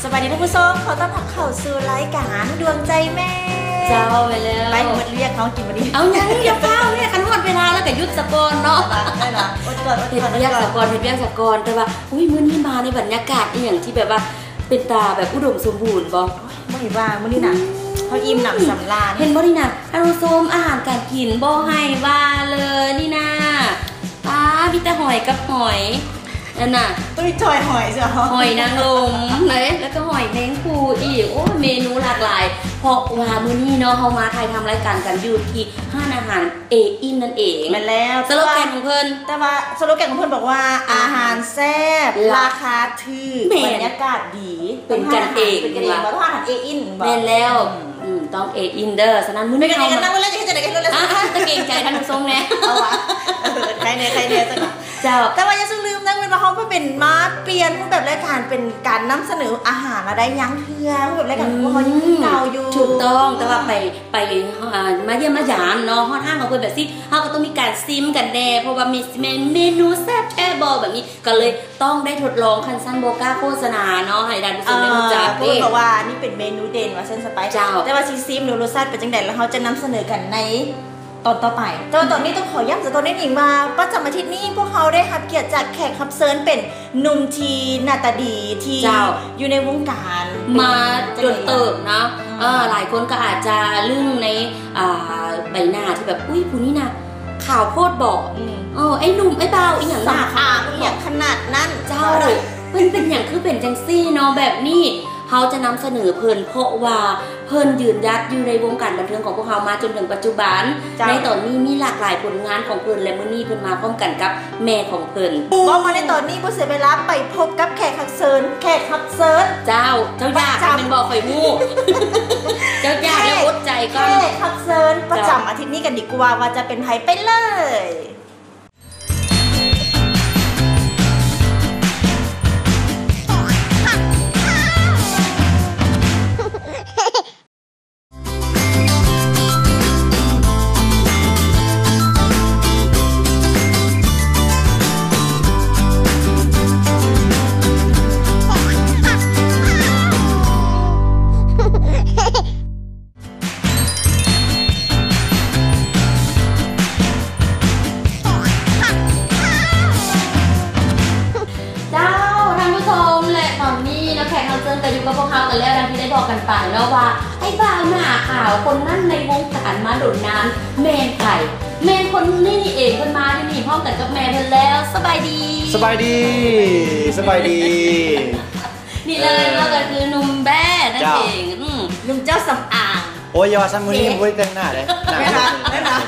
ສະບາຍດີທ່ານຜູ້ຊົມ ຂໍຕ້ອນຮັບເຂົ້າສູ່ລາຍການດວງໃຈແມ່. ເຈົ້າ ແມ່ນແລ້ວ ໄປ ໝົດວຽກເຮົາກິນບັດນີ້. ເອົາຫຍັງ ຢ່າຟ້າວແມ່ ຄັນຮອດເວລາແລ້ວກໍຢຸດສະກ່ອນເນາະ. ໄດ້ລະ ອົດກ່ອນ ອົດກ່ອນ ເຮັດວຽກສະກ່ອນ ເຮັດວຽກສະກ່ອນ. ແຕ່ວ່າ ອຸ້ຍ ມື້ນີ້ມາໃນບັນຍາກາດອີ່ຫຍັງທີ່ແບບວ່າ ເປັນຕາແບບອຸດົມສົມບູນບໍ່? ໂອ້ຍ ບໍ່ເຫັນວ່າມື້ນີ້ນະ ເຮົາອີ່ມໜຳສຳລານ. ເຫັນບໍ່ນີ້ນະ ທ່ານຜູ້ຊົມ ອາຫານການກິນບໍ່ໃຫ້ວ່າເລີຍນີ້ນະ. ປ້າ ມີແຕ່ຫອຍກັບຫອຍ ອັນນ່າ ຕຸ້ຍຈອຍຫອຍເຈົ້າ ຫອຍນາງລົມເດ້ ແລ້ວກໍຫອຍແມງພູອີກ. ໂອ້ຍ ເມນູຫຼາກຫຼາຍ ເພາະວ່າມື້ນີ້ເນາະ ເຮົາມາຖ່າຍທຳລາຍການກັນຢູ່ທີ່ຮ້ານອາຫານເອອິນນັ້ນເອງ. ແມ່ນແລ້ວ ສະໂລແກນຂອງເພິ່ນ ແຕ່ວ່າສະໂລແກນຂອງເພິ່ນບອກວ່າ ອາຫານແຊບ ລາຄາຖືກ ບັນຍາກາດດີ ເປັນກັນເອງ ເປັນກັນເອງ ເພິ່ນວ່າ ເພາະວ່າຮ້ານອາຫານເອອິນ. ແມ່ນແລ້ວ ອືມ ຕ້ອງເອອິນເດີ. ສະນັ້ນມື້ນີ້ເຮົາມາ ນັ່ງໄວ້ແລ້ວຈະເຮັດຈັ່ງໃດກໍເຮັດໂລດແຫຼະ ອ່າ ຕະເກງໃຈທ່ານຜູ້ຊົມແດ່. ເອົາຫວາ ເອີ ໃຄແນ່ ໃຄແນ່ຊັ້ນເນາະ. ເຈົ້າ ແຕ່ວ່າຢ່າລືມນະ ແມ່ນວ່າເຮົາເປັນມາປ່ຽນຮູບແບບລາຍການ ເປັນການນຳສະເໜີອາຫານລະໄດ໋ ຍັງເທື່ອ ຮູບແບບລາຍການຂອງພວກເຮົາຍັງຄືເກົ່າຢູ່. ອືມ ຖືກຕ້ອງ ແຕ່ວ່າໄປ ໄປ ອ່າ ມາຢ້ຽມມາຢາມເນາະ ຮອດຮ້ານຂອງເພິ່ນແບບຊີ້ ເຮົາກໍຕ້ອງມີການຊິມກັນແດ່ ເພາະວ່າມີ ເມ ເມນູແຊບແທ້ບໍ່ ແບບນີ້ ກໍເລີຍ ຕ້ອງໄດ້ທົດລອງ ຄັນຊັ້ນບໍ່ກ້າໂຄສະນາເນາະ ໃຫ້ທ່ານຜູ້ຊົມໄດ້ຮູ້ຈັກເດ້. ເພິ່ນບອກວ່ານີ້ເປັນເມນູເດັ່ນວ່າຊັ້ນຊະໄປ. ເຈົ້າ ແຕ່ວ່າຊິຊີມດູ ລົດຊາດເປັນຈັ່ງໃດ ແລ້ວເຮົາຈະນຳສະເໜີກັນໃນຕອນຕໍ່ໄປ. ແຕ່ວ່າຕອນນີ້ຕ້ອງຂໍຢ້ຳສະກ່ອນນິດໜຶ່ງວ່າ ປະຈຳອາທິດນີ້ ພວກເຮົາໄດ້ຮັບກຽດຈາກແຂກຮັບເຊີນເປັນໜຸ່ມທີ່ໜ້າຕາດີ ທີ່ ເຈົ້າ ຢູ່ໃນວົງການມາດົນເຕີບເນາະ. ອືມ ເອີ ຫຼາຍຄົນກໍອາດຈະລຶ້ງໃນ ອ່າ ໃບໜ້າທີ່ແບບ ອຸ້ຍ ຜູ້ນີ້ນະ ຂາວໂພດບໍ? ອືມ ເອີ ໄອ້ໜຸ່ມ ໄອ້ບ່າວ ອີ່ຫຍັງໜ້າຂາວ ອີ່ຫຍັງຂະໜາດນັ້ນ. ເຈົ້າ ເພິ່ນເປັນຫຍັງຄືເປັນຈັ່ງຊີ້ເນາະ? ແບບນີ້ເຮົາຈະນຳສະເໜີເພິ່ນ ເພາະວ່າເພິ່ນຢືນຢັດຢູ່ໃນວົງການບັນເທີງຂອງພວກເຮົາມາຈົນເຖິງປັດຈຸບັນ. ເຈົ້າ ໃນຕອນນີ້ມີຫຼາກຫຼາຍຜົນງານຂອງເພິ່ນ ແລະ ມື້ນີ້ເພິ່ນມາພ້ອມກັນກັບແມ່ຂອງເພິ່ນ. ເວົ້າມາໃນຕອນນີ້ບໍ່ເສຍເວລາ ໄປພົບກັບແຂກຮັບເຊີນ ແຂກຮັບເຊີນ. ເຈົ້າ ເຈົ້າຢາກແມ່ນບໍ່? ຂ້ອຍຮູ້ ເຈົ້າຢາກແລ້ວອົດໃຈກ່ອນ. ແຂກຮັບເຊີນປະຈຳອາທິດນີ້ກັນດີກວ່າ ວ່າຈະເປັນໃຜ ໄປເລີຍ. ເຈົ້າ ທ່ານຜູ້ຊົມ ແລະ ຕອນນີ້ເນາະ ແຂກຮັບເຊີນກໍຢູ່ກັບພວກເຮົາກັນແລ້ວ ດັ່ງທີ່ໄດ້ບອກກັນໄປເນາະວ່າ ໄອ້ບ່າວໜ້າຂາວຄົນນັ້ນໃນວົງການມາດົນນານແມ່ນໃຜ? ແມ່ນຄົນນີ້ນີ້ເອງ ເພິ່ນມາຢູ່ນີ້ພ້ອມກັນກັບແມ່ເພິ່ນແລ້ວ. ສະບາຍດີ ສະບາຍດີ ສະບາຍດີ. ນີ້ເລີຍ ເອີ ເຮົາກໍຄືໜຸ່ມແບ້ນັ້ນເອງ. ເຈົ້າ ອືມ ໜຸ່ມເຈົ້າສຳອາງ. ໂອ້ຍ ຢ່າວ່າຊັ້ນ ມື້ນີ້ຍັງບໍ່ໄດ້ແຕ່ງໜ້າເດ້. ແມ່ນຫວາ? ແມ່ນຫວາ?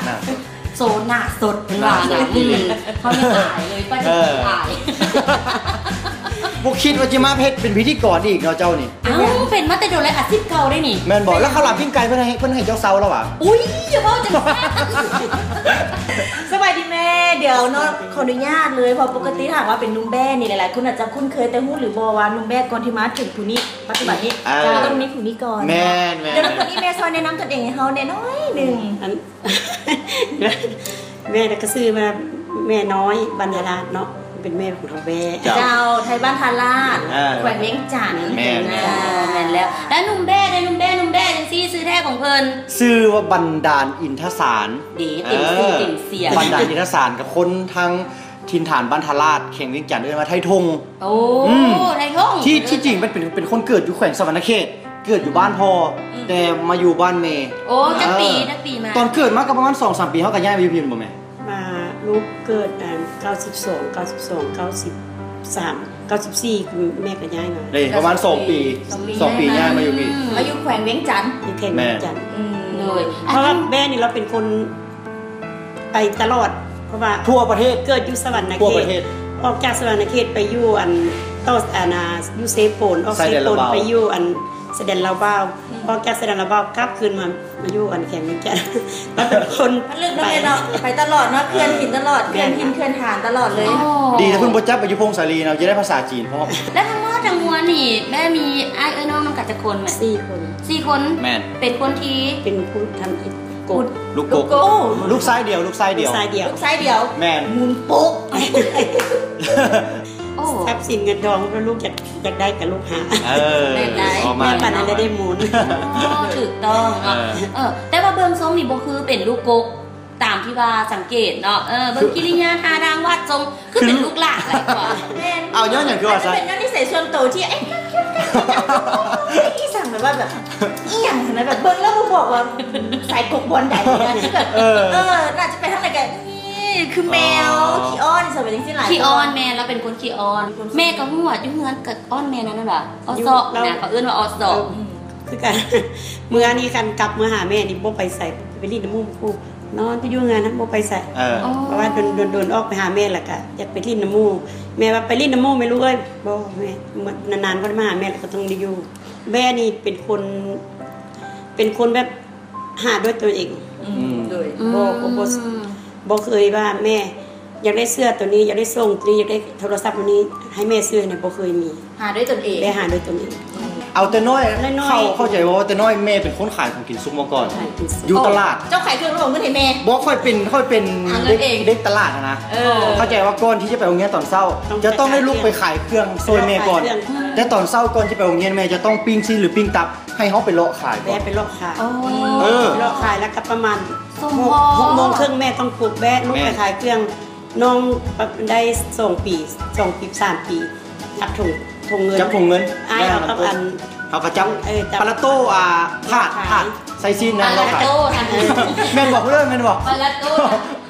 ໂຊໜ້າສົດເພິ່ນວ່ານະ. ໜ້າສົດອີ່ຫຼີ. ອືມ ເຮົາຍັງອາຍເລີຍ ປ້າ ເອີ ອາຍ. ບໍ່ຄິດວ່າຈະມາເຮັດເປັນພິທີກອນອີກເນາະເຈົ້ານີ້. ເອົ້າ ເປັນມາແຕ່ດົນແລ້ວ ອາຊີບເກົ່າໄດ໋ນີ້. ແມ່ນບໍ່? ແລ້ວເຂົ້າຫຼາມປີ້ງໄກ່ເພິ່ນໃຫ້ ເພິ່ນໃຫ້ເຈົ້າເຊົາແລ້ວຫວາ? ອຸ້ຍ ຢ່າເວົ້າຈັ່ງຊັ້ນ. ສະບາຍດີແມ່. ດຽວເນາະ ຂໍອະນຸຍາດເລີຍ ເພາະປົກກະຕິຖ້າຫາກວ່າເປັນໜຸ່ມແບ້ນີ້ ຫຼາຍໆຄົນອາດຈະຄຸ້ນເຄີຍ ແຕ່ຮູ້ຫຼືບໍ່ວ່າໜຸ່ມແບ້ກ່ອນທີ່ມາເຖິງຜູ້ນີ້ ປັດຈຸບັນນີ້ ເອີ ຕ້ອງມີຜູ້ນີ້ກ່ອນ. ແມ່ນໆ ດຽວລະຄົນນີ້ແມ່ຊ່ອຍແນະນຳຕົນເອງໃຫ້ເຮົາແດ່ໜ້ອຍໜຶ່ງ. ອັນ ແມ່ກໍຊື່ວ່າແມ່ນ້ອຍບັນທະລາດເນາະ ເປັນແມ່ຂອງທ້າວແບ້. ເຈົ້າ ເຈົ້າ ໄທບ້ານທະລາດ ເອີ ແຂວງວຽງຈັນ. ແມ່ນໆ ເອີ ແມ່ນແລ້ວ. ແລ້ວໜຸ່ມແບ້ເດ້ ໜຸ່ມແບ້ ໜຸ່ມແບ້ຈັ່ງຊີ້ ຊື່ແທ້ຂອງເພິ່ນ? ຊື່ວ່າບັນດານອິນທະສານ. ເດ້ ເຕັມຊື່ ເອີ ເຕັມສຽງ. ບັນດານອິນທະສານ ກັບຄົນທາງຖິ່ນຖານບ້ານທະລາດ ແຂວງວຽງຈັນ ເອີ້ນວ່າໄທທົ່ງ. ໂອ້ ອືມ ໄທທົ່ງ. ທີ່ ທີ່ຈິງມັນເປັນ ເປັນຄົນເກີດຢູ່ແຂວງສະຫວັນນະເຂດ ເກີດຢູ່ບ້ານພໍ່ ອືມ ແຕ່ມາຢູ່ບ້ານແມ່. ໂອ້ ຈັກປີ ເອີ ຈັກປີມາ? ຕອນເກີດມາກໍປະມານສອງສາມປີ ເຮົາກໍຍ້າຍມາຢູ່ພີ້ແມ່ນບໍ່ແມ່? ມາ ລູກເກີດ ອັນ ເກົ້າສິບສອງ ເກົ້າສິບສອງ ເກົ້າສິບສາມ ເກົ້າສິບສີ່ ແມ່ກໍຍ້າຍມາ. ເດ້ ປະມານສອງປີ ສອງປີ ສອງປີ ຍ້າຍມາຢູ່ພີ້. ອືມ ມາຢູ່ແຂວງວຽງຈັນ. ຢູ່ແຂວງວຽງຈັນ. ແມ່ນ ອືມ ໂດຍ. ເພາະວ່າແມ່ນີ້ລາວເປັນຄົນ ໄປຕະຫຼອດ ເພາະວ່າທົ່ວປະເທດ ເກີດຢູ່ສະຫວັນນະເຂດ ທົ່ວປະເທດ ອອກຈາກສະຫວັນນະເຂດໄປຢູ່ອັນ ຕໍ່ ອັນນ່າ ຢູ່ເຊໂປນ ອອກເຊໂປນໄປຢູ່ອັນຊາຍແດນລາວບາວ ອືມ ອອກຈາກຊາຍແດນລາວບາວກັບຄືນມາ ມາຢູ່ອັນແຂວງວຽງຈັນ. ແລ້ວເປັນຄົນ ມັນລຶກເນາະ ໄປ ເນາະ ໄປຕະຫຼອດເນາະ ເຄື່ອນຖິ່ນຕະຫຼອດ ແມ່ນ ເຄື່ອນຖິ່ນເຄື່ອນຖານຕະຫຼອດເລີຍ. ອໍ ດີແຕ່ເພິ່ນບໍ່ຈັບໄປຢູ່ພົງສາລີເນາະ ຈະໄດ້ພາສາຈີນພ້ອມ. ແລ້ວທັງໝົດທັງມວນນີ້ ແມ່ມີອ້າຍເອື້ອຍນ້ອງນຳກັນຈັກຄົນແມ່? ສີ່ຄົນ. ສີ່ຄົນ. ແມ່ນ. ເປັນຄົນທີ່ ເປັນຜູ້ທຳອິດ ກົກ ລູກກົກ ລູກກົກ ລູກຊາຍດຽວ ລູກຊາຍດຽວ ລູກຊາຍດຽວ ລູກຊາຍດຽວ. ແມ່ນ ມູນປົກ. ໂອ້ ຊັບສິນເງິນທອງ ລູກຢາກ ຢາກໄດ້ກໍລູກຫາ ເອີ ແມ່ນໄດ໋ ປະມານນັ້ນ ແມ່ນປານນັ້ນ ເນາະ ໄດ້ໝູນ ອໍ ຖືກຕ້ອງເນາະ ເອີ ເອີ ແຕ່ວ່າເບິ່ງຊົງນີ້ບໍ່ຄືເປັນລູກກົກຕາມທີ່ວ່າສັງເກດເນາະ ເອີ ເບິ່ງກິລິຍາທ່າທາງວາດຊົງ ຄືເປັນລູກຫຼານຫຼາຍກວ່າ ແມ່ນ ເອົາ ຍ້ອນຫຍັງຄືວ່າຊັ້ນ ອາດຈະເປັນຍ້ອນນິໄສສ່ວນໂຕທີ່ ເອ໊ະ ອີ່ສັງ ແບບວ່າແບບ ອີ່ຫຍັງຫັ້ນນະ ແບບເບິ່ງແລ້ວບໍ່ບອກວ່າສາຍກົກບ່ອນໃດນະ ທີ່ແບບ ເອີ ເອີ ໜ້າຈະໄປທາງໃດກໍ ນີ້ຄືແມວ ອໍ ຂີ້ອ້ອນ ຊິເປັນຈັ່ງຊີ້ຫຼາຍ ຂີ້ອ້ອນ ແມ່ນ ລາວເປັນຄົນຂີ້ອ້ອນ ແມ່ກໍຮູ້ວ່າຢູ່ເຮືອນກໍອ້ອນແມ່ນັ້ນນະ ອອດຊອກນະ ເຂົາເອີ້ນວ່າອອດຊອກ ເອີ ຄືກັນ ເມື່ອນີ້ຄັນກັບມາຫາແມ່ນີ້ບໍ່ໄປໃສ ໄປຫຼິ້ນນຳໝູ່ຄູ່ ນອນຢູ່ເຮືອນຫັ້ນ ບໍ່ໄປໃສ ເອີ ອໍ ເພາະວ່າດົນໆ ອອກໄປຫາແມ່ ແລ້ວກະຢາກໄປຫຼິ້ນນຳໝູ່ ແມ່ວ່າ ໄປຫຼິ້ນນຳໝູ່ແມ່ລູກເອີຍ ບໍ່ແມ່ ນານໆ ເຂົາໄດ້ມາຫາແມ່ ແລ້ວກໍຕ້ອງໄດ້ຢູ່ ແມ່ນີ້ເປັນຄົນ ເປັນຄົນແບບຫາດ້ວຍຕົວເອງ ອືມ ອືມ ໂດຍ ອືມ ບໍ່ ບໍ່ ບໍ່ເຄີຍວ່າແມ່ຢາກໄດ້ເສື້ອໂຕນີ້ ຢາກໄດ້ໂສ້ງໂຕນີ້ ຢາກໄດ້ໂທລະສັບໂຕນີ້ ໃຫ້ແມ່ຊື້ໃຫ້ ບໍ່ເຄີຍມີ ຫາດ້ວຍຕົນເອງ ໄດ້ຫາດ້ວຍຕົນເອງ ເອົາແຕ່ນ້ອຍ ນ້ອຍໆ ເຂົ້າ ເຂົ້າໃຈວ່າແຕ່ນ້ອຍແມ່ເປັນຄົນຂາຍຂອງກິນຊຸກມາກ່ອນ ຂາຍກິນຊຸກ ຢູ່ຕະຫຼາດ ເຈົ້າຂາຍເຄື່ອງແລ້ວເອົາເງິນໃຫ້ແມ່ ບໍ່ ຂ້ອຍເປັນ ຂ້ອຍເປັນ ຫາເງິນເອງ ເດັກ ເດັກຕະຫຼາດຫັ້ນນະ ເອີ ເຂົ້າໃຈວ່າກ່ອນທີ່ຈະໄປໂຮງຮຽນຕອນເຊົ້າ ຕ້ອງ ຈະຕ້ອງໄດ້ລຸກໄປຂາຍເຄື່ອງ ໄປຂາຍເຄື່ອງ ຊ່ວຍແມ່ກ່ອນ ຂາຍເຄື່ອງ ແຕ່ຕອນເຊົ້າກ່ອນຈະໄປໂຮງຮຽນ ແມ່ຈະຕ້ອງປີ້ງຊີ້ນ ຫຼື ປີ້ງຕັບ ໃຫ້ເຮົາໄປເລາະຂາຍກ່ອນ ແບະໄປເລາະຂາຍ ອໍ ເອີ ເລາະຂາຍແລ້ວກໍປະມານ ສົມພໍ ຫົກ ຫົກໂມງເຄິ່ງແມ່ຕ້ອງປຸກແບະ ລຸກ ແມ່ນ ໄປຂາຍເຄື່ອງ ນ້ອງໄດ້ສອງປີ ສອງປີ ສາມປີ ຈັບຖົງ ຖົງເງິນ ຈັບຖົງເງິນ ອ້າຍເຮົາກັບອັນ ເຮົາກໍຈັບ ເອີ ຈັບ ປາລະໂຕ້ ອ່າ ຖາດ ຖາດໃສ່ຊີ້ນນັ້ນ ປາລະໂຕ້ ເນາະ ແມ່ນບໍ່ ເອີ ແມ່ນບໍ່ ປາລະໂຕ້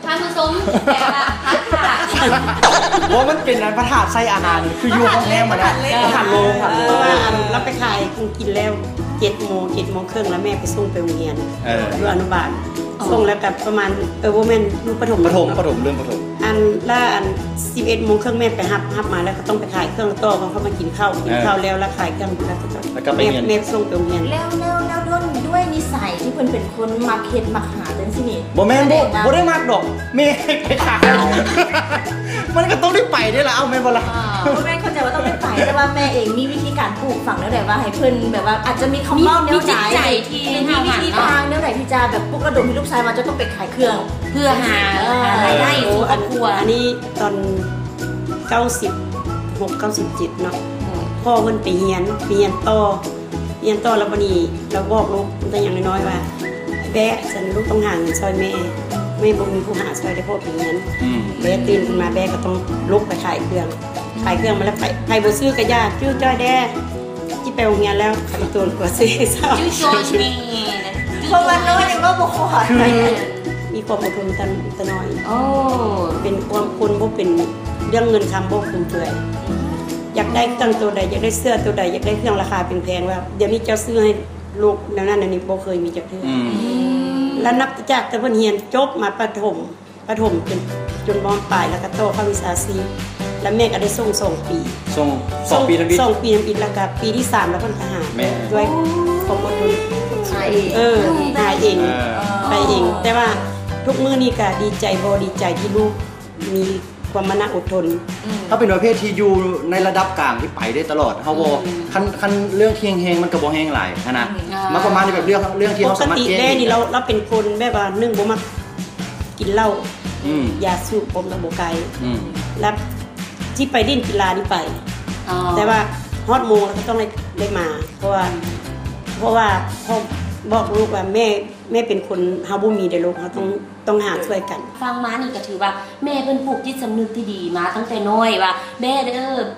ທ່ານຜູ້ຊົມ ແປວ່າ ພະທາດ ບໍ່ ມັນເປັນອັນພະທາດໃສ່ອາຫານ ຄືຢູ່ໂຮງແຮມຫັ້ນນະ ພະທາດໂລງ ພະທາດໂລງ ເພາະວ່າອັນ ລາວໄປຂາຍຂອງກິນແລ້ວ ເຈັດໂມງ ເຈັດໂມງເຄິ່ງ ແລ້ວແມ່ໄປສົ່ງໄປໂຮງຮຽນ ເອີ ຢູ່ອະນຸບານ ອໍ ສົ່ງແລ້ວກໍປະມານ ເອີ ບໍ່ແມ່ນ ຢູ່ປະຖົມ ປະຖົມ ເນາະ ປະຖົມ ເລີ່ມປະຖົມ ອັນ ລະອັນ ສິບເອັດໂມງເຄິ່ງແມ່ໄປຮັບ ຮັບມາແລ້ວກໍຕ້ອງໄປຂາຍເຄື່ອງຕໍ່ ເຂົາມາກິນເຂົ້າ ກິນເຂົ້າແລ້ວ ລະຂາຍເຄື່ອງ ແລ້ວກໍຕ້ອງ ແລ້ວກໍໄປ ແມ່ ຮຽນ ແມ່ສົ່ງໄປໂຮງຮຽນ ແລ້ວ ແລ້ວ ແລ້ວດ້ວຍ ດ້ວຍນິໄສທີ່ເພິ່ນເປັນຄົນມັກເຮັດມັກຫາຈັ່ງຊີ້ນີ້ ບໍ່ແມ່ນ ບໍ່ ບໍ່ໄດ້ມັກດອກ ແມ່ໄປຂາຍ ມັນກໍຕ້ອງໄດ້ໄປເດ້ລະ ເອົ້າ ແມ່ນບໍ່ລະ ອ່າ ບໍ່ແມ່ນ ເຂົ້າໃຈວ່າຕ້ອງໄດ້ໄປ ແຕ່ວ່າແມ່ເອງມີວິທີການປູກຝັງແນວໃດວ່າໃຫ້ເພິ່ນແບບວ່າອາດຈະມີຄຳເວົ້າແນວໃດ ມີຈິດໃຈທີ່ ຫຼື ມີວິທີທາງແນວໃດທີ່ຈະແບບປຸກລະດົມໃຫ້ລູກຊາຍວ່າຈະຕ້ອງໄປຂາຍເຄື່ອງ ເພື່ອຫາ ເອີ ລາຍໄດ້ສູ່ຄອບຄົວ ອັນນີ້ຕອນ ເກົ້າສິບຫົກ ເກົ້າສິບເຈັດເນາະ ອືມ ພໍ່ເພິ່ນໄປຮຽນ ໄປຮຽນຕໍ່ ຮຽນຕໍ່ແລ້ວບາດນີ້ລາວບອກລູກຕັ້ງແຕ່ຍັງນ້ອຍໆວ່າ ແບະ ຊັ້ນລູກຕ້ອງຫາເງິນຊ່ອຍແມ່ ແມ່ບໍ່ມີຜູ້ຫາຊ່ອຍ ແຕ່ພໍ່ໄປຮຽນ ອືມ ແບະຕື່ນຂຶ້ນມາ ແບະກໍຕ້ອງລຸກໄປຂາຍເຄື່ອງ ຂາຍເຄື່ອງມາແລ້ວ ໃຜ ໃຜບໍ່ຊື້ກໍຢ່າ ຈື່ຈ້ອຍແດ່ ຊິໄປໂຮງຮຽນແລ້ວ ຂ້ານ້ອຍຕົວະຊື້ເຊົ້າ ຈື່ຈ້ອຍແດ່ ເພາະວ່ານ້ອຍເວົ້າບໍ່ຄອດ ຄືມີຄວາມອົດທົນຕັ້ງແຕ່ນ້ອຍ ໂອ້ ເປັນຄວາມຄົນບໍ່ເປັນ ເລື່ອງເງິນຄຳບໍ່ຟຸມເຟືອຍ ຢາກໄດ້ເຄື່ອງໂຕໃດ ຢາກໄດ້ເສື້ອໂຕໃດ ຢາກໄດ້ເຄື່ອງລາຄາແພງໆ ວ່າດຽວນີ້ເຈົ້າຊື້ໃຫ້ລູກແນວນັ້ນແນວນີ້ ບໍ່ເຄີຍມີຈັກເທື່ອ ອືມ ແລ້ວນັບຈາກແຕ່ເພິ່ນຮຽນຈົບມາປະຖົມ ປະຖົມຈົນ ຈົນ ມ.ປາຍ ແລ້ວກໍຕໍ່ເຂົ້າວິຊາຊີບ ແລ້ວແມ່ກໍໄດ້ສົ່ງສອງປີ ສົ່ງສອງປີທຳອິດ ສອງປີທຳອິດ ແລ້ວກໍປີທີສາມແລ້ວເພິ່ນກໍຫາ ແມ່ນ ດ້ວຍຄວາມອົດທົນ ຂາຍເອງ ເອີ ຂາຍເອງ ເອີ ໄປເອງ ແຕ່ວ່າທຸກມື້ນີ້ກໍດີໃຈບໍ່ດີໃຈທີ່ລູກມີຄວາມມານະອົດທົນ ອືມ ເຮົາເປັນປະເພດທີ່ຢູ່ໃນລະດັບກາງທີ່ໄປໄດ້ຕະຫຼອດ ເຮົາບໍ່ ອືມ ຄັນ ຄັນເລື່ອງທີ່ແຮງໆ ມັນກໍບໍ່ແຮງຫຼາຍຫັ້ນນະ ອືມ ມັນປະມານແບບເລື່ອງ ເລື່ອງທີ່ເຮົາສາມາດແກ້ໄດ້ ປົກກະຕິແດ່ນີ້ ເຮົາ ເຮົາເປັນຄົນແບບວ່າ ໜຶ່ງ ບໍ່ມັກ ກິນເຫຼົ້າ ອືມ ຢາສູບປົມລະບໍ່ໄກ ອືມ ແລ້ວທີ່ໄປຫຼິ້ນກິລານີ້ໄປ ອໍ ແຕ່ວ່າຮອດໂມງແລ້ວກໍຕ້ອງໄດ້ ໄດ້ມາ ເພາະວ່າ ເພາະວ່າພໍ່ບອກລູກວ່າ ແມ່ ແມ່ເປັນຄົນ ເຮົາບໍ່ມີເດ້ລູກ ເຮົາຕ້ອງ ຕ້ອງຫາຊ່ວຍກັນ ຟັງມານີ້ກໍຖືວ່າແມ່ເພິ່ນປູກຈິດສຳນຶກທີ່ດີມາຕັ້ງແຕ່ນ້ອຍວ່າ ແບະເດີ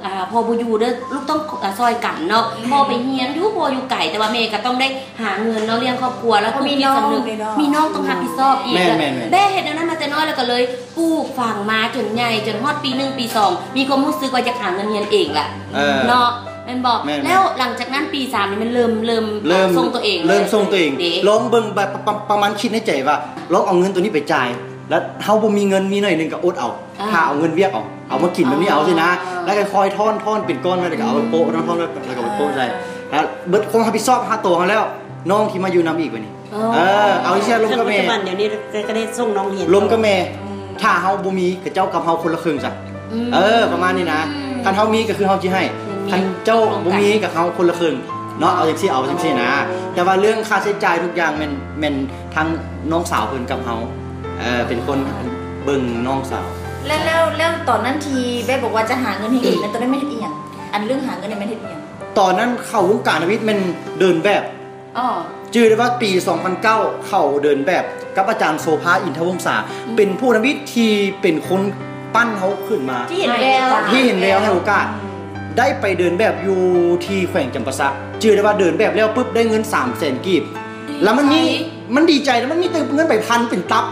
ອ່າ ພໍ່ບໍ່ຢູ່ເດີ ລູກຕ້ອງ ອ່າ ຊ່ອຍກັນເນາະ ອືມ ພໍ່ໄປຮຽນຢູ່ ພໍ່ຢູ່ໄກ ແຕ່ວ່າແມ່ກໍຕ້ອງໄດ້ ຫາເງິນເນາະ ລ້ຽງຄອບຄົວ ແລ້ວປູກຈິດສຳນຶກ ມີນ້ອງ ມີນ້ອງຕ້ອງຮັບຜິດຊອບອີກ ແມ່ນໆໆ ແບະເຮັດແນວນັ້ນມາແຕ່ນ້ອຍ ແລ້ວກໍເລີຍປູກຝັງມາຈົນໃຫຍ່ ຈົນຮອດປີໜຶ່ງ ປີສອງ ມີຄວາມຮູ້ສຶກວ່າຢາກຫາເງິນຮຽນເອງລະ ເອີ ເນາະ ແມ່ນບໍ່? ແມ່ນໆ ແລ້ວຫຼັງຈາກນັ້ນປີສາມນີ້ແມ່ນເລີ່ມ ເລີ່ມ ເລີ່ມ ເລີ່ມສົ່ງຕົວເອງ ເລີ່ມສົ່ງຕົວເອງ ເດ້ ລອງເບິ່ງ ປະ ປະ ປະມານຄິດໃນໃຈວ່າ ລອງເອົາເງິນຕົວນີ້ໄປຈ່າຍ ແລ້ວເຮົາບໍ່ມີເງິນ ມີໜ້ອຍໜຶ່ງກໍອົດເອົາ ອ່າ ຖ້າເອົາເງິນວຽກເອົາ ເອົາມາກິນແບບນີ້ເອົາ ອ່າ ຊີ້ນະ ແລ້ວກໍຄ່ອຍທອນ ທອນເປັນກ້ອນມາ ແລ້ວກໍເອົາໄປໂປະ ອືມ ທອນ ທອນ ແລ້ວກໍໄປໂປະໃສ່ ອ່າ ແລ້ວເບິດຄວາມຮັບຜິດຊອບຫາໂຕເຮົາແລ້ວ ນ້ອງທີ່ມາຢູ່ນຳອີກບາດນີ້ ອໍ ເອີ ເອົາຈັ່ງຊີ້ ລົມກັບແມ່ ປັດຈຸບັນດຽວນີ້ກໍໄດ້ສົ່ງນ້ອງຮຽນ ລົມກັບແມ່ ອືມ ຖ້າເຮົາບໍ່ມີ ກໍເຈົ້າກັບເຮົາຄົນລະເຄິ່ງຊະ ອືມ ເອີ ປະມານນີ້ນະ ອືມ ຄັນເຮົາມີກໍຄືເຮົາຊິໃຫ້ ອືມ ຄັນເຈົ້າບໍ່ມີກໍເຮົາຄົນລະເຄິ່ງເນາະ ເອົາຈັ່ງຊີ້ ເອົາຈັ່ງຊີ້ນະ ອໍ ແຕ່ວ່າເລື່ອງຄ່າໃຊ້ຈ່າຍທຸກຢ່າງແມ່ນ ແມ່ນ ທັງນ້ອງສາວເພິ່ນກັບເຮົາ ເອີ ເປັນຄົນເບິ່ງນ້ອງສາວ ແລ້ວ ແລ້ວ ແລ້ວຕອນນັ້ນທີ່ແບບບອກວ່າຈະຫາເງິນໃຫ້ອີກນັ້ນ ຕອນນັ້ນແມ່ນເຮັດອີ່ຫຍັງ? ອັນເລື່ອງຫາເງິນນີ້ແມ່ນເຮັດອີ່ຫຍັງ? ຕອນນັ້ນເຂົ້າວົງການທຳອິດແມ່ນເດີນແບບ. ອໍ ຈື່ໄດ້ວ່າປີສອງພັນເກົ້າເຂົ້າເດີນແບບກັບອາຈານໂສພາ ອິນທະວົງສາ ອືມ ເປັນຜູ້ທຳອິດທີ່ເປັນຄົນ ປັ້ນເຮົາຂຶ້ນມາ ທີ່ເຫັນແວວ ໃຫ້ໂອກາດ ທີ່ເຫັນແວວ ໃຫ້ໂອກາດ ອືມ ໄດ້ໄປເດີນແບບຢູ່ທີ່ແຂວງຈຳປາສັກ ຈື່ໄດ້ວ່າເດີນແບບແລ້ວປຶບ ໄດ້ເງິນສາມແສນກີບ ແລ້ວມັນມີ ໃສ ມັນດີໃຈ ແລ້ວມັນມີແຕ່ເງິນໃບພັນເປັນຕັບ.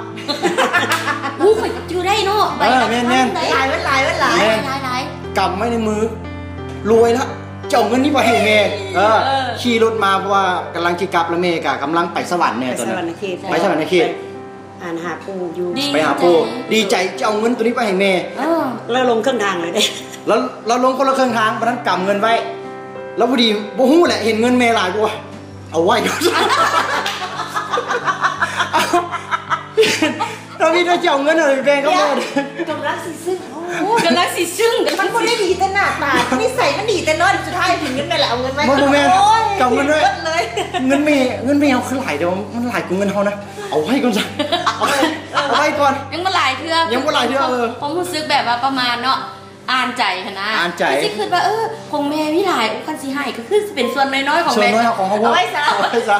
ໂອ້ ຂ້ອຍຈື່ໄດ້ເນາະ ເອີ ແມ່ນໆ ຫຼາຍ ມັນຫຼາຍ ມັນຫຼາຍ ແມ່ນ ຫຼາຍໆ ກຳໄວ້ໃນມື ລວຍລະ ຈະເອົາເງິນນີ້ໄປໃຫ້ແມ່ ເອີ ເອີ ຂີ່ລົດມາ ເພາະວ່າກຳລັງຊິກັບ ແລ້ວແມ່ກໍກຳລັງໄປສະຫວັນແນ່ຕອນນັ້ນ ໄປສະຫວັນນະເຂດ ໄປສະຫວັນນະເຂດ ອັນຫາປູ່ຢູ່ ດີ ໄປຫາປູ່ ດີໃຈ ດີໃຈ ຈະເອົາເງິນໂຕນີ້ໄປໃຫ້ແມ່ ເອີ ແລ້ວລົງເຄິ່ງທາງເລີຍເດ້ ແລ້ວ ແລ້ວລົງຄົນລະເຄິ່ງທາງ ບັດນັ້ນກຳເງິນໄວ້ ແລ້ວພໍດີບໍ່ຮູ້ແຫຼະ ເຫັນເງິນແມ່ຫຼາຍ ບໍ່ ເອົາໄວ້ກ່ອນ ເອົາ ແລ້ວມີແຕ່ຈະເອົາເງິນຫັ້ນໄປແບ່ງກັບແມ່ ກຳລັງຊິຊຶ້ງ ໂອ້ ກຳລັງຊິຊຶ້ງ ມັນບໍ່ໄດ້ດີແຕ່ໜ້າຕາ ນິໄສມັນດີແຕ່ນ້ອຍ ສຸດທ້າຍເຫັນເງິນແມ່ແລ້ວເອົາເງິນໄວ້ ບໍ່ ບໍ່ແມ່ນ ໂອ້ຍ ກຳເງິນໄວ້ ເງິນແມ່ ເງິນແມ່ເຮົາຄືຫຼາຍແຕ່ວ່າມັນຫຼາຍກວ່າເງິນເຮົານະ ເອົາໄວ້ກ່ອນຊະ ເອົາໄວ້ ເອີ ເອົາໄວ້ກ່ອນ ຍັງບໍ່ຫຼາຍເທື່ອ ຍັງບໍ່ຫຼາຍເທື່ອ ເອີ ຄວາມ ຄວາມຮູ້ສຶກແບບວ່າປະມານເນາະ ອ່ານໃຈຫັ້ນນະ ອ່ານໃຈ ຄືຊິຄິດວ່າ ເອີ ຂອງແມ່ມີຫຼາຍ ໂອ້ ຄັນຊິໃຫ້ກໍຄືຊິເປັນສ່ວນນ້ອຍໆຂອງແມ່ ສ່ວນນ້ອຍຂອງເຮົາ ເອົາໄວ້ຊະ ເອົາໄວ້ຊະ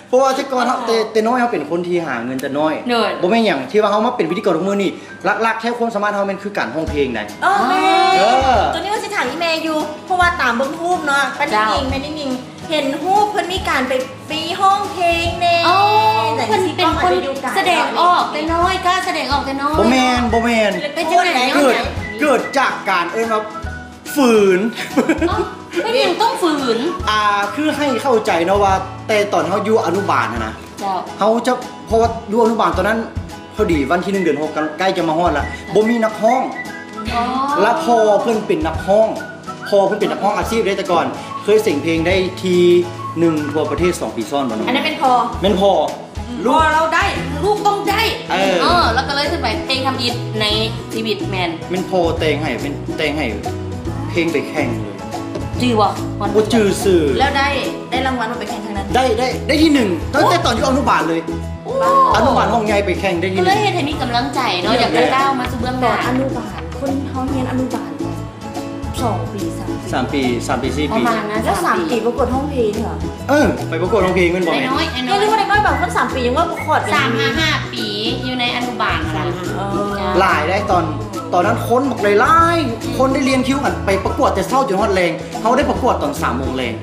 ເພາະວ່າແຕ່ກ່ອນເຮົາ ອໍ ແຕ່ ແຕ່ນ້ອຍເຮົາເປັນຄົນທີ່ຫາເງິນແຕ່ນ້ອຍ ໂດຍ ບໍ່ແມ່ນຫຍັງ ທີ່ວ່າເຮົາມາເປັນພິທີກອນທຸກມື້ນີ້ ຫຼັກໆແທ້ຄວາມສາມາດເຮົາແມ່ນຄືການຮ້ອງເພງໃດ໋ ອໍ ແມ່ນ ເອີ ໂຕນີ້ວ່າຊິຖາມອີ່ແມ່ຢູ່ ເພາະວ່າຕາມເບິ່ງຮູບເນາະ ປ້າ ເຈົ້າ ນິ່ງໆ ແມ່ນິ່ງໆ ເຫັນຮູບເພິ່ນມີການໄປ ໄປຮ້ອງເພງແດ່ ອໍ ເພິ່ນເປັນຄົນສະແດງອອກແຕ່ນ້ອຍ ກ້າສະແດງອອກແຕ່ນ້ອຍ ບໍ່ແມ່ນ ບໍ່ແມ່ນ ເປັນຈັ່ງໃດ ເກີດ ເກີດຈາກການເອີ້ນວ່າ ຝືນ ອໍ ເປັນຫຍັງຕ້ອງຝືນ? ອ່າ ຄືໃຫ້ເຂົ້າໃຈເນາະວ່າ ແຕ່ຕອນເຮົາຢູ່ອະນຸບານຫັ້ນນະ ເຈົ້າ ເຮົາຈະ ເພາະວ່າຢູ່ອະນຸບານຕອນນັ້ນ ພໍດີວັນທີໜຶ່ງເດືອນຫົກ ໃກ້ຈະມາຮອດລະ ບໍ່ມີນັກຮ້ອງ ອໍ ລະພໍ່ເພິ່ນເປັນນັກຮ້ອງ ພໍ່ເພິ່ນເປັນນັກຮ້ອງອາຊີບເດ້ ແຕ່ກ່ອນເຄີຍເສັງເພງໄດ້ທີໜຶ່ງທົ່ວປະເທດສອງປີຊ້ອນບໍ່ເນາະ ອັນນັ້ນແມ່ນພໍ່ ແມ່ນພໍ່ ລູກ ພໍ່ລາວໄດ້ ລູກຕ້ອງໄດ້ ເອີ ເອີ ລາວກໍເລີຍຂຶ້ນໄປເພງທຳອິດໃນຊີວິດ ແມ່ນ ແມ່ນພໍ່ແຕ່ງໃຫ້ ແມ່ນແຕ່ງໃຫ້ເພງໄປແຂ່ງເລີຍ ຈື່ບໍ່? ບໍ່ຈື່ຊື່ ແລ້ວໄດ້ ໄດ້ລາງວັນບໍ່ໄປແຂ່ງຄັ້ງນັ້ນ? ໄດ້ ໄດ້ ໄດ້ທີໜຶ່ງ ຕັ້ງແຕ່ຕອນຢູ່ອະນຸບານເລີຍ ໂອ້ ອະນຸບານຫ້ອງໃຫຍ່ໄປແຂ່ງໄດ້ທີໜຶ່ງ ກໍເລີຍເຮັດໃຫ້ມີກຳລັງໃຈເນາະ ຢາກຈະກ້າວມາສູ່ເບື້ອງໜ້າ ຕອນອະນຸບານ ຄົນເຮົາຮຽນອະນຸບານ ສອງປີ ສາມປີ ສາມປີ ສາມປີ ສີ່ປີ ປະມານນັ້ນ ແລ້ວສາມປີປະກວດຮ້ອງເພງເຫາະ? ເອີ ໄປປະກວດຮ້ອງເພງແມ່ນບໍ່ແມ່? ນ້ອຍໆ ຍັງເອີ້ນວ່ານ້ອຍ ບາງຄົນສາມປີຍັງວ່າບໍ່ຂອດ ສາມຫາຫ້າປີ ຢູ່ໃນອະນຸບານຫັ້ນນະ ເອີ ຫຼາຍໄດ໋ ຕອນ ຕອນນັ້ນຄົນບັກຫຼາຍໆ ອືມ ຄົນໄດ້ລຽນຄິວກັນໄປປະກວດແຕ່ເຊົ້າຈົນຮອດແລງ ເຮົາໄດ້ປະກວດຕອນສາມໂມງແລງ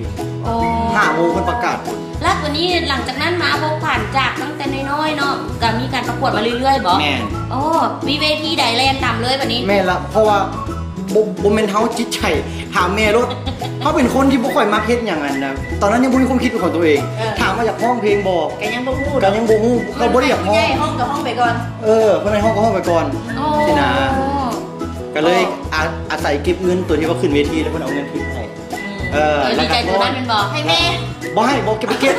ໂອ້ ຫ້າໂມງເພິ່ນປະກາດ ແລ້ວບາດນີ້ຫຼັງຈາກນັ້ນມາພົກຜັນຈາກຕັ້ງແຕ່ນ້ອຍໆເນາະ ກໍມີການປະກວດມາເລື້ອຍໆບໍ່? ແມ່ນ ໂອ້ ມີເວທີໃດແລ່ນນຳເລີຍບາດນີ້? ແມ່ນລະ ເພາະວ່າ ບໍ່ ບໍ່ແມ່ນເຮົາຈິດໃຈ ຖາມແມ່ໂລດ ເຮົາເປັນຄົນທີ່ບໍ່ຄ່ອຍມັກເຮັດຫຍັງຫັ້ນນະ ຕອນນັ້ນຍັງບໍ່ມີຄວາມຄິດເປັນຂອງຕົວເອງ ເອີ ຖາມວ່າຢາກຮ້ອງເພງບໍ່? ກໍຍັງບໍ່ຮູ້ ກໍຍັງບໍ່ຮູ້ ກໍບໍ່ໄດ້ຢາກຮ້ອງ ໃຫ້ຜູ້ໃຫຍ່ຮ້ອງກໍຮ້ອງໄປກ່ອນ ເອີ ເພິ່ນໃຫ້ຮ້ອງກໍຮ້ອງໄປກ່ອນ ອໍ ຊີ້ນະ ກໍເລີຍ ອໍ ອາ ອາໄສເກັບເງິນຕົວທີ່ວ່າຂຶ້ນເວທີ ແລ້ວເພິ່ນເອົາເງິນທິບໃຫ້ ອືມ ເອີ ເອີ ດີໃຈຕົວນັ້ນແມ່ນບໍ່? ໃຫ້ແມ່ ບໍ່ໃຫ້ ບໍ່ເກັບ ໄປເກັບ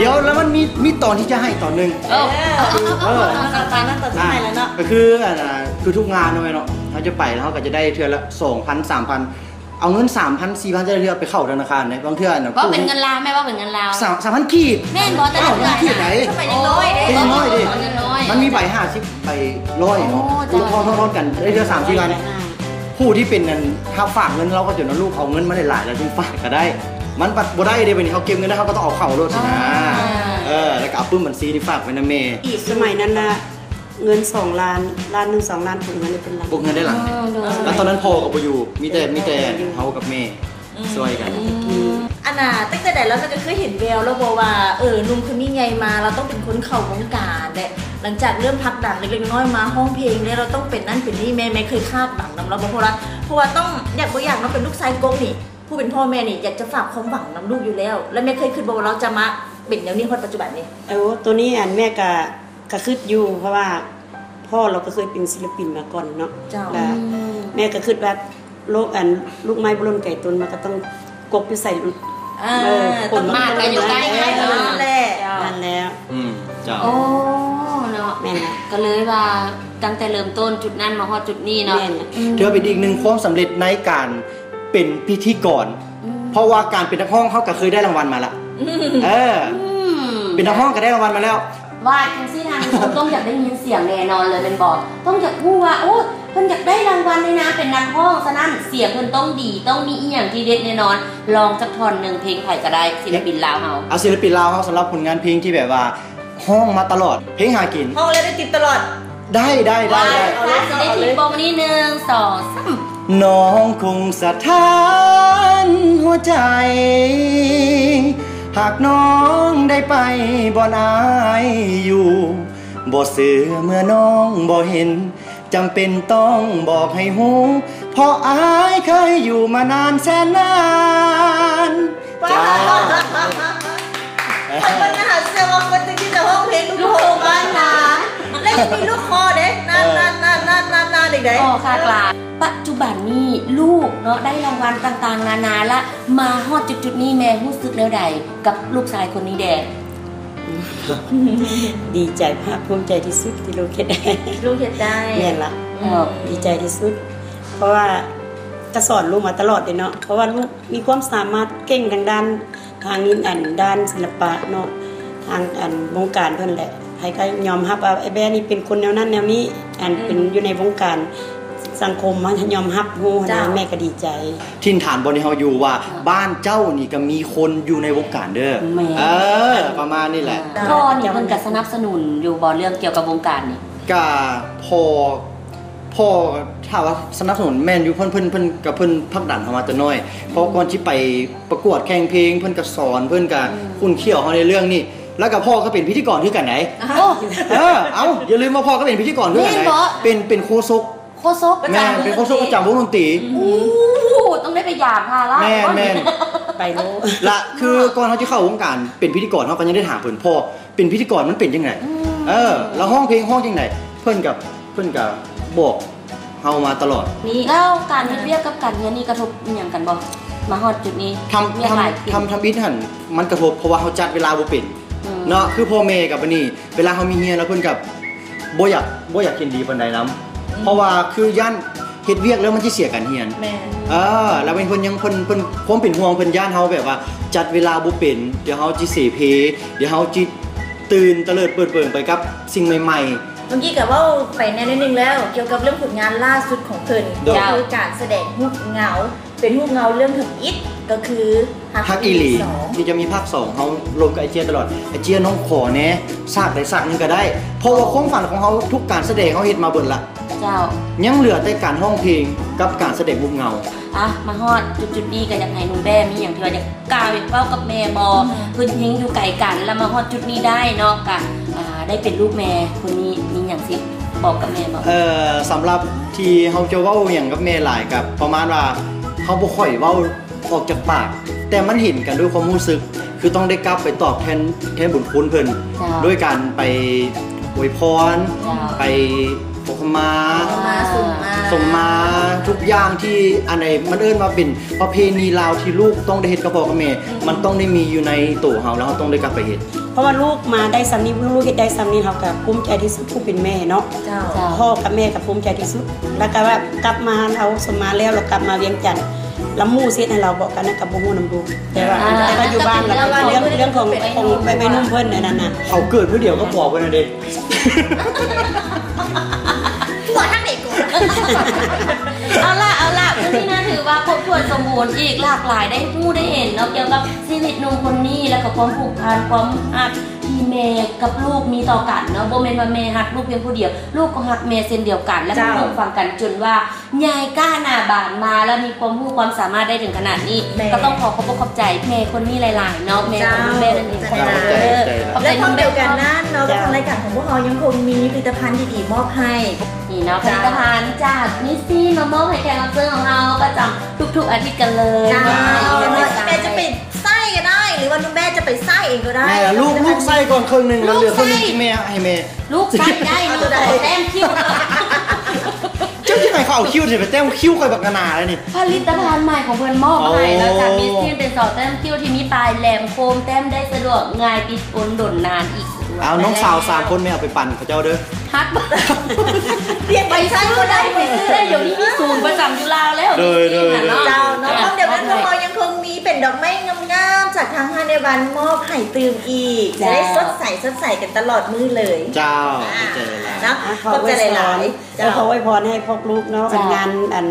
ດຽວ ແລ້ວມັນມີ ມີຕອນທີ່ຈະໃຫ້ຕອນໜຶ່ງ ເອີ ເອີ ຕອນສຳຄັນ ຕອນສຸດທ້າຍແລ້ວເນາະ ກໍຄື ອັນ ອ່າ ຄືທຸກງານເນາະແມ່ເນາະ ເຮົາຈະໄປ ເຮົາກໍຈະໄດ້ເທື່ອລະສອງພັນ ສາມພັນ ເອົາເງິນສາມພັນ ສີ່ພັນ ແຕ່ລະເທື່ອໄປເຂົ້າທະນາຄານເດ້ ບາງເທື່ອ ເວົ້າເປັນເງິນລາວ ແມ່ເວົ້າເປັນເງິນລາວ ສາມ ສາມພັນກີບ ແມ່ນບໍ່? ແຕ່ລະເທື່ອ ສາມພັນກີບໃດ ສະໄໝຍັງນ້ອຍເດ້ ຍັງນ້ອຍເດ້ ອໍ ຍັງນ້ອຍ ມັນມີໃບຫ້າສິບ ໃບຮ້ອຍເນາະ ອໍ ເຈົ້າ ທອນໆກັນ ໄດ້ເທື່ອສາມສີ່ພັນ ຜູ້ທີ່ເປັນ ອັນ ຮັບຝາກເງິນລາວກໍຈະເອົາລູກ ເອົາເງິນມາຫຼາຍໆ ແລ້ວຈຶ່ງຝາກກໍໄດ້ ມັນບັດບໍ່ໄດ້ເດ້ ບັດນີ້ເຮົາເກັບເງິນໄດ້ ເຮົາກໍຕ້ອງເອົາເຂົ້າໂລດຊີ້ນະ ອໍ ເອີ ແລ້ວກໍເອົາປຶ້ມບັນຊີນີ້ຝາກໄວ້ນຳແມ່ ອີກສະໄໝນັ້ນນະ ເງິນສອງລ້ານ ລ້ານໜຶ່ງ ສອງລ້ານ ປຸກເງິນໄດ້ເປັນລ້ານ ປຸກເງິນໄດ້ຫຼາຍ ອໍ ໂດຍ ແລ້ວຕອນນັ້ນພໍ່ກໍບໍ່ຢູ່ ມີແຕ່ ອໍ ມີແຕ່ເຮົາກັບແມ່ ອືມ ຊ່ວຍກັນ ອືມ ອັນນ່າ ຕັ້ງແຕ່ໃດແລ້ວແມ່ກໍເຄີຍເຫັນແວວແລ້ວບໍ່ວ່າ ເອີ ໜຸ່ມຄົນນີ້ໃຫຍ່ມາ ລາວຕ້ອງເປັນຄົນເຂົ້າວົງການແຫຼະ ຫຼັງຈາກເລີ່ມຜັກດັນເລັກໆນ້ອຍໆມາ ຮ້ອງເພງແລ້ວ ລາວຕ້ອງເປັນນັ້ນເປັນນີ້ ແມ່ ແມ່ເຄີຍຄາດຫວັງນຳລາວບໍ່? ເພາະວ່າ ເພາະວ່າຕ້ອງ ຢາກບໍ່ຢາກເນາະ ເປັນລູກຊາຍກົກນີ້ ຜູ້ເປັນພໍ່ແມ່ນີ້ຢາກຈະຝາກຄວາມຫວັງນຳລູກຢູ່ແລ້ວ ແລ້ວແມ່ເຄີຍຄິດບໍ່ວ່າລາວຈະມາເປັນແນວນີ້ຮອດປັດຈຸບັນນີ້? ໂອ້ ໂຕນີ້ ອັນ ແມ່ກະ ກະຄິດຢູ່ ເພາະວ່າພໍ່ລາວກໍເຄີຍເປັນສິລະປິນມາກ່ອນເນາະ ເຈົ້າ ລະ ອືມ ແມ່ກໍຄິດວ່າ ໂລກ ອັນ ລູກໄມ້ບໍ່ຫຼົ່ນໄກຕົ້ນ ມັນກໍຕ້ອງກົກຢູ່ໃສ ອ່າ ເອີ ຕົ້ນ ຕົ້ນໄມ້ກໍຢູ່ໃກ້ ໃກ້ກັນນັ້ນແຫຼະ ເຈົ້າ ນັ້ນແຫຼະ ອືມ ເຈົ້າ ໂອ້ ເນາະ ແມ່ນລະ ກໍເລີຍວ່າ ຕັ້ງແຕ່ເລີ່ມຕົ້ນຈຸດນັ້ນມາຮອດຈຸດນີ້ເນາະ ແມ່ນລະ ອືມ ຖືວ່າເປັນອີກໜຶ່ງຄວາມສຳເລັດໃນການ ເປັນພິທີກອນ ອືມ ເພາະວ່າການເປັນນັກຮ້ອງ ເຮົາກໍເຄີຍໄດ້ລາງວັນມາລະ ອືມ ເອີ ອືມ ເປັນນັກຮ້ອງກໍໄດ້ລາງວັນມາແລ້ວ ວ່າຈັ່ງຊີ້ທ່ານຜູ້ຊົມຕ້ອງຢາກໄດ້ຍິນສຽງແນ່ນອນເລີຍແມ່ນບໍ່? ຕ້ອງຢາກຮູ້ວ່າ ໂອ້ ເພິ່ນຢາກໄດ້ລາງວັນໃນນາມເປັນນັກຮ້ອງ, ສະນັ້ນສຽງເພິ່ນຕ້ອງດີ, ຕ້ອງມີອີ່ຫຍັງທີ່ເດັດແນ່ນອນ. ລອງຈັກທ່ອນໜຶ່ງ ເພງໃຜກໍໄດ້ ສິລະປິນລາວເຮົາ. ເອົາ ສິລະປິນລາວເຮົາ ສຳລັບຜົນງານເພງທີ່ແບບວ່າຮ້ອງມາຕະຫຼອດ, ເພງຫາກິນ. ຮ້ອງແລ້ວໄດ້ຕິບຕະຫຼອດ. ໄດ້ ໄດ້ ໄດ້ ໄດ້ ເອົາເລີຍ ເອົາເລີຍ ຊິໄດ້ທິບບໍ່ມື້ນີ້ ໜຶ່ງ ສອງ ສາມ. ນ້ອງຄົງສະຖານຫົວໃຈ ຫາກນ້ອງໄດ້ໄປບ່ອນອ້າຍຢູ່ ບໍ່ເຊື່ອເມື່ອນ້ອງບໍ່ເຫັນ ຈຳເປັນຕ້ອງບອກໃຫ້ຮູ້ ເພາະອ້າຍເຄີຍຢູ່ມານານແສນນານ. ເຈົ້າ ຂ້ອຍບໍ່ໜ້າເຊື່ອວ່າຄົນຈະຄິດຈະຮ້ອງເພງລູກທຸ່ງບ້ານນາ ແລ້ວຍັງມີລູກຄໍເດ້ ນານ ເອີ ນານ ນານ ນານ ນານ ນານ ອີກເດ້. ອໍ ຄັກຫຼາຍ. ປັດຈຸບັນນີ້ລູກເນາະ ໄດ້ລາງວັນຕ່າງໆນານາລະ ມາຮອດຈຸດໆນີ້ ແມ່ຮູ້ສຶກແນວໃດກັບລູກຊາຍຄົນນີ້ແດ່? ດີໃຈ ພາກພູມໃຈທີ່ສຸດທີ່ລູກເຮັດໄດ້. ລູກເຮັດໄດ້. ແມ່ນລະ. ອືມ. ດີໃຈທີ່ສຸດ ເພາະວ່າກະສອນລູກມາຕະຫຼອດເດ້ເນາະ ເພາະວ່າລູກມີຄວາມສາມາດເກັ່ງທາງດ້ານ ທາງນີ້ ອັນ ດ້ານສິລະປະເນາະ ທາງ ອັນ ວົງການເພິ່ນແຫຼະ ໃຜກໍຍອມຮັບວ່າອ້າຍແບ້ນີ້ເປັນຄົນແນວນັ້ນແນວນີ້ ອັນ ອືມ ເປັນຢູ່ໃນວົງການສັງຄົມ ມາຍອມຮັບຮູ້ຫັ້ນນະ. ເຈົ້າ. ແມ່ກໍດີໃຈ. ຖິ່ນຖານບ່ອນທີ່ເຮົາຢູ່ວ່າ ເຈົ້າ ບ້ານເຈົ້ານີ້ກໍມີຄົນຢູ່ໃນວົງການເດີ. ແມ່ນ. ເອີ ປະມານນີ້ແຫຼະ. ເຈົ້າ. ພໍ່ນີ້ເພິ່ນກໍສະໜັບສະໜູນຢູ່ບໍ່ ເລື່ອງກ່ຽວກັບວົງການນີ້? ກະພໍ່ ພໍ່ ຖ້າວ່າສະໜັບສະໜູນແມ່ນຢູ່ ເພິ່ນ ເພິ່ນ ເພິ່ນ ກໍເພິ່ນຜັກດັນເຮົາມາແຕ່ນ້ອຍ ເພາະກ່ອນຊິໄປປະກວດແຂ່ງເພງ ເພິ່ນກໍສອນ ເພິ່ນກໍ ອືມ ຂຸ້ນຂ້ຽວເຮົາໃນເລື່ອງນີ້ ແລ້ວກໍພໍ່ກໍເປັນພິທີກອນຄືກັນໃດ. ເອີ ເອົ້າ ຢ່າລືມວ່າພໍ່ກໍເປັນພິທີກອນຄືກັນໃດ. ແມ່ນບໍ່? ເປັນ ເປັນໂຄສົກ. ໂຄສົກປະຈຳ ແມ່ນ ເປັນໂຄສົກປະຈຳວົງດົນຕີ. ໂອ້ ຕ້ອງໄດ້ໄປຢາມພາລາ. ແມ່ນໆ ໄປໂລດ. ລະຄືກ່ອນເຮົາຊິເຂົ້າວົງການເປັນພິທີກອນ ເຮົາກໍຍັງໄດ້ຖາມເພິ່ນ ພໍ່ ເປັນພິທີກອນມັນເປັນຈັ່ງໃດ? ອືມ. ເອີ ລະຮ້ອງເພງຮ້ອງຈັ່ງໃດ? ເພິ່ນກໍ ເພິ່ນກໍບອກເຮົາມາຕະຫຼອດ. ນີ້ ແລ້ວການເຮັດວຽກກັບການຮຽນນີ້ກະທົບອີ່ຫຍັງກັນບໍ່? ມາຮອດຈຸດນີ້ ທຳ ວຽກຫຼາຍຂຶ້ນ ທຳ ທຳອິດຫັ້ນມັນກະທົບ ເພາະວ່າເຮົາຈັດເວລາບໍ່ເປັນ ອືມ ເນາະ. ຄືພໍ່ແມ່ກັບອັນນີ້ ເວລາເຮົາມີຮຽນແລ້ວເພິ່ນກໍບໍ່ຢາກ ບໍ່ຢາກເຫັນດີປານໃດນຳ ອືມ ເພາະວ່າຄືຢ້ານເຮັດວຽກແລ້ວມັນຊິເສຍການຮຽນ. ແມ່ນ. ເອີ ແລ້ວເພິ່ນຍັງ ເພິ່ນ ເພິ່ນ ຄວາມເປັນຫ່ວງ ເພິ່ນຢ້ານເຮົາແບບວ່າຈັດເວລາບໍ່ເປັນ ດຽວເຮົາຊິເສເພ ດຽວເຮົາຊິຕື່ນຕະເຫຼີດເປີດເປີງໄປກັບສິ່ງໃໝ່ໆ. ເມື່ອກີ້ກໍເວົ້າໄປແດ່ໜ້ອຍໜຶ່ງແລ້ວ ກ່ຽວກັບເລື່ອງຜົນງານລ່າສຸດຂອງເພິ່ນ ໂດຍ ກໍຄືການສະແດງຮູບເງົາ ເປັນຮູບເງົາເລື່ອງທຳອິດ ກໍຄື ຮັກອີ່ຫຼີ ທີ່ຈະມີພາກສອງ ເຮົາລົມກັບໄອ້ເຈ້ຍຕະຫຼອດ. ໄອ້ເຈ້ຍ ນ້ອງຂໍແດ່ ສາກໃດສາກໜຶ່ງກໍໄດ້ ເພາະວ່າຄວາມຝັນຂອງເຮົາ ທຸກການສະແດງເຮົາເຮັດມາເບິດລະ. ເຈົ້າ. ຍັງເຫຼືອແຕ່ການຮ້ອງເພງກັບການສະແດງຮູບເງົາ. ອ່ະ ມາຮອດຈຸດໆນີ້ ກໍຢາກໃຫ້ໜຸ່ມແບ້ມີຫຍັງທີ່ວ່າຢາກກ່າວ ຢາກເວົ້າກັບແມ່ບໍ່? ອືມ. ເພິ່ນເພງຢູ່ໄກກັນ ແລ້ວມາຮອດຈຸດນີ້ໄດ້ເນາະ ກໍ ອ່າ ໄດ້ເປັນລູກແມ່ຄົນນີ້ ມີຫຍັງຊິບອກກັບແມ່ບໍ່? ເອີ ສຳລັບທີ່ເຮົາຈະເວົ້າຫຍັງກັບແມ່ຫຼາຍ ກໍປະມານວ່າເຮົາບໍ່ຄ່ອຍເວົ້າ ອອກຈາກປາກ ແຕ່ມັນເຫັນກັນດ້ວຍຄວາມຮູ້ສຶກ ຄືຕ້ອງໄດ້ກັບໄປຕອບແທນ ແທນບຸນຄຸນເພິ່ນ ເຈົ້າ ດ້ວຍການໄປອວຍພອນ ເຈົ້າ ໄປຂໍຂະມາ ຂໍຂະມາ ສົມມາ ສົມມາ ທຸກຢ່າງທີ່ ອັນໃດມັນເອີ້ນວ່າເປັນປະເພນີລາວທີ່ລູກຕ້ອງໄດ້ເຮັດກັບພໍ່ກັບແມ່ ອືມ ມັນຕ້ອງໄດ້ມີຢູ່ໃນໂຕເຮົາ ແລ້ວເຮົາຕ້ອງໄດ້ກັບໄປເຮັດ. ເພາະວ່າລູກມາໄດ້ສ່ຳນີ້ ລູກເຮັດໄດ້ສ່ຳນີ້ ເຮົາກໍພູມໃຈທີ່ສຸດ ຜູ້ເປັນແມ່ເນາະ. ເຈົ້າ. ເຈົ້າ. ພໍ່ກັບແມ່ກໍພູມໃຈທີ່ສຸດ ແລ້ວກໍວ່າກັບມາ ເຮົາສົມມາແລ້ວ ແລ້ວກັບມາວຽງຈັນ ລະໝູ່ເຮັດໃຫ້ລາວເບາະກັນນະ ກໍບໍ່ຮູ້ນຳລູກ ແຕ່ວ່າ ອ່າ ແຕ່ວ່າຢູ່ບ້ານລະ ເລື່ອງ ເລື່ອງຂອງ ຂອງແມ່ ແມ່ໜຸ່ມເພິ່ນອັນນັ້ນນະ. ເຂົາເກີດມື້ດຽວກັບຜົວເພິ່ນນະເດ. ຜົວທາງໃດກ່ອນ? ເອົາລະ ເອົາລະ ມື້ນີ້ນະ ຖືວ່າຄົບຖ້ວນສົມບູນອີກ ຫຼາກຫຼາຍ ໄດ້ຮູ້ໄດ້ເຫັນເນາະ ກ່ຽວກັບຊີວິດໜຸ່ມຄົນນີ້ ແລ້ວກໍຄວາມຜູກພັນ ຄວາມຮັກທີ່ແມ່ກັບລູກມີຕໍ່ກັນເນາະ. ບໍ່ແມ່ນວ່າແມ່ຮັກລູກພຽງຜູ້ດຽວ ລູກກໍຮັກແມ່ເຊັ່ນດຽວກັນ ແລະ ເຈົ້າ ເພິ່ງຟັງກັນຈົນວ່າ ໃຫຍ່ກ້າໜ້າບານມາ ແລ້ວມີຄວາມຮູ້ຄວາມສາມາດໄດ້ເຖິງຂະໜາດນີ້ ແມ່ ກໍຕ້ອງຂໍຂອບອົກຂອບໃຈແມ່ຄົນນີ້ຫຼາຍໆເນາະ ແມ່ຂອງ ເຈົ້າ ແມ່ນັ້ນເອງ. ຂອບໃຈ ຂອບໃຈ ຂອບໃຈ ແລະ ພ້ອມດຽວກັນນັ້ນເນາະ ເຈົ້າ ທາງລາຍການຂອງພວກເຮົາຍັງຄົງມີຜະລິດຕະພັນດີໆມອບໃຫ້ ນີ້ເນາະ ເຈົ້າ ຜະລິດຕະພັນຈາກມິສຊີມາມອບໃຫ້ແຂກຮັບເຊີນຂອງເຮົາປະຈຳທຸກໆອາທິດກັນເລີຍ. ເຈົ້າ ເນາະ ແມ່ຈະໄປໃຊ້ກໍໄດ້ ຫຼືວ່າໜຸ່ມແບ້ຈະໄປໃຊ້ເອງກໍໄດ້. ແມ່ ລູກ ລູກໃຊ້ກ່ອນເຄິ່ງໜຶ່ງ ແລ້ວເຫຼືອເຄິ່ງໜຶ່ງ ໃຫ້ແມ່ ໃຫ້ແມ່ ລູກໃຊ້ໄດ້ ລູກ ແຕ້ມຄິ້ວ. ເຈົ້າຊິໃຫ້ເຂົາເອົາຄິ້ວ ຊິໄປແຕ້ມຄິ້ວຂ້ອຍບັກໜາໆແລ້ວນີ້. ຜະລິດຕະພັນໃໝ່ຂອງເພິ່ນມອບມາໃຫ້ເນາະ ໂອ້ ຈາກມິສທີນ ເປັນສອງແຕ້ມຄິ້ວທີ່ມີປາຍແຫຼມຄົມ ແຕ້ມໄດ້ສະດວກງ່າຍ ຕິດທົນດົນນານອີກ. ເອົາ ນ້ອງສາວສາມຄົນແມ່ເອົາໄປປັ່ນເຂົາເຈົ້າເດີ. ຮັກ ໄປຊື້ໄດ້ ໄປຊື້ໄດ້ ດຽວນີ້ມີສູນປະຈຳຢູ່ລາວແລ້ວ ໂດຍ ມິສທີນນະເນາະ. ໂດຍ ເຈົ້າ ເນາະ ພ້ອມດຽວກັນ ພວກເຮົາຍັງຄົງມີເປັນດອກໄມ້ງາມໆ ຈາກທາງຮ້ານແມ່ວັນມອບໃຫ້ຕື່ມອີກ ເຈົ້າ ຈະໄດ້ສົດໃສ ສົດໃສກັນຕະຫຼອດມື້ເລີຍ. ເຈົ້າ ອ່າ ຂອບໃຈຫຼາຍໆ ເນາະ ອ່າ ຂໍອວຍພອນ ເຈົ້າ ເອີ ຂໍອວຍພອນໃຫ້ພວກລູກເນາະ ເຈົ້າ ອັນງານ ອັນ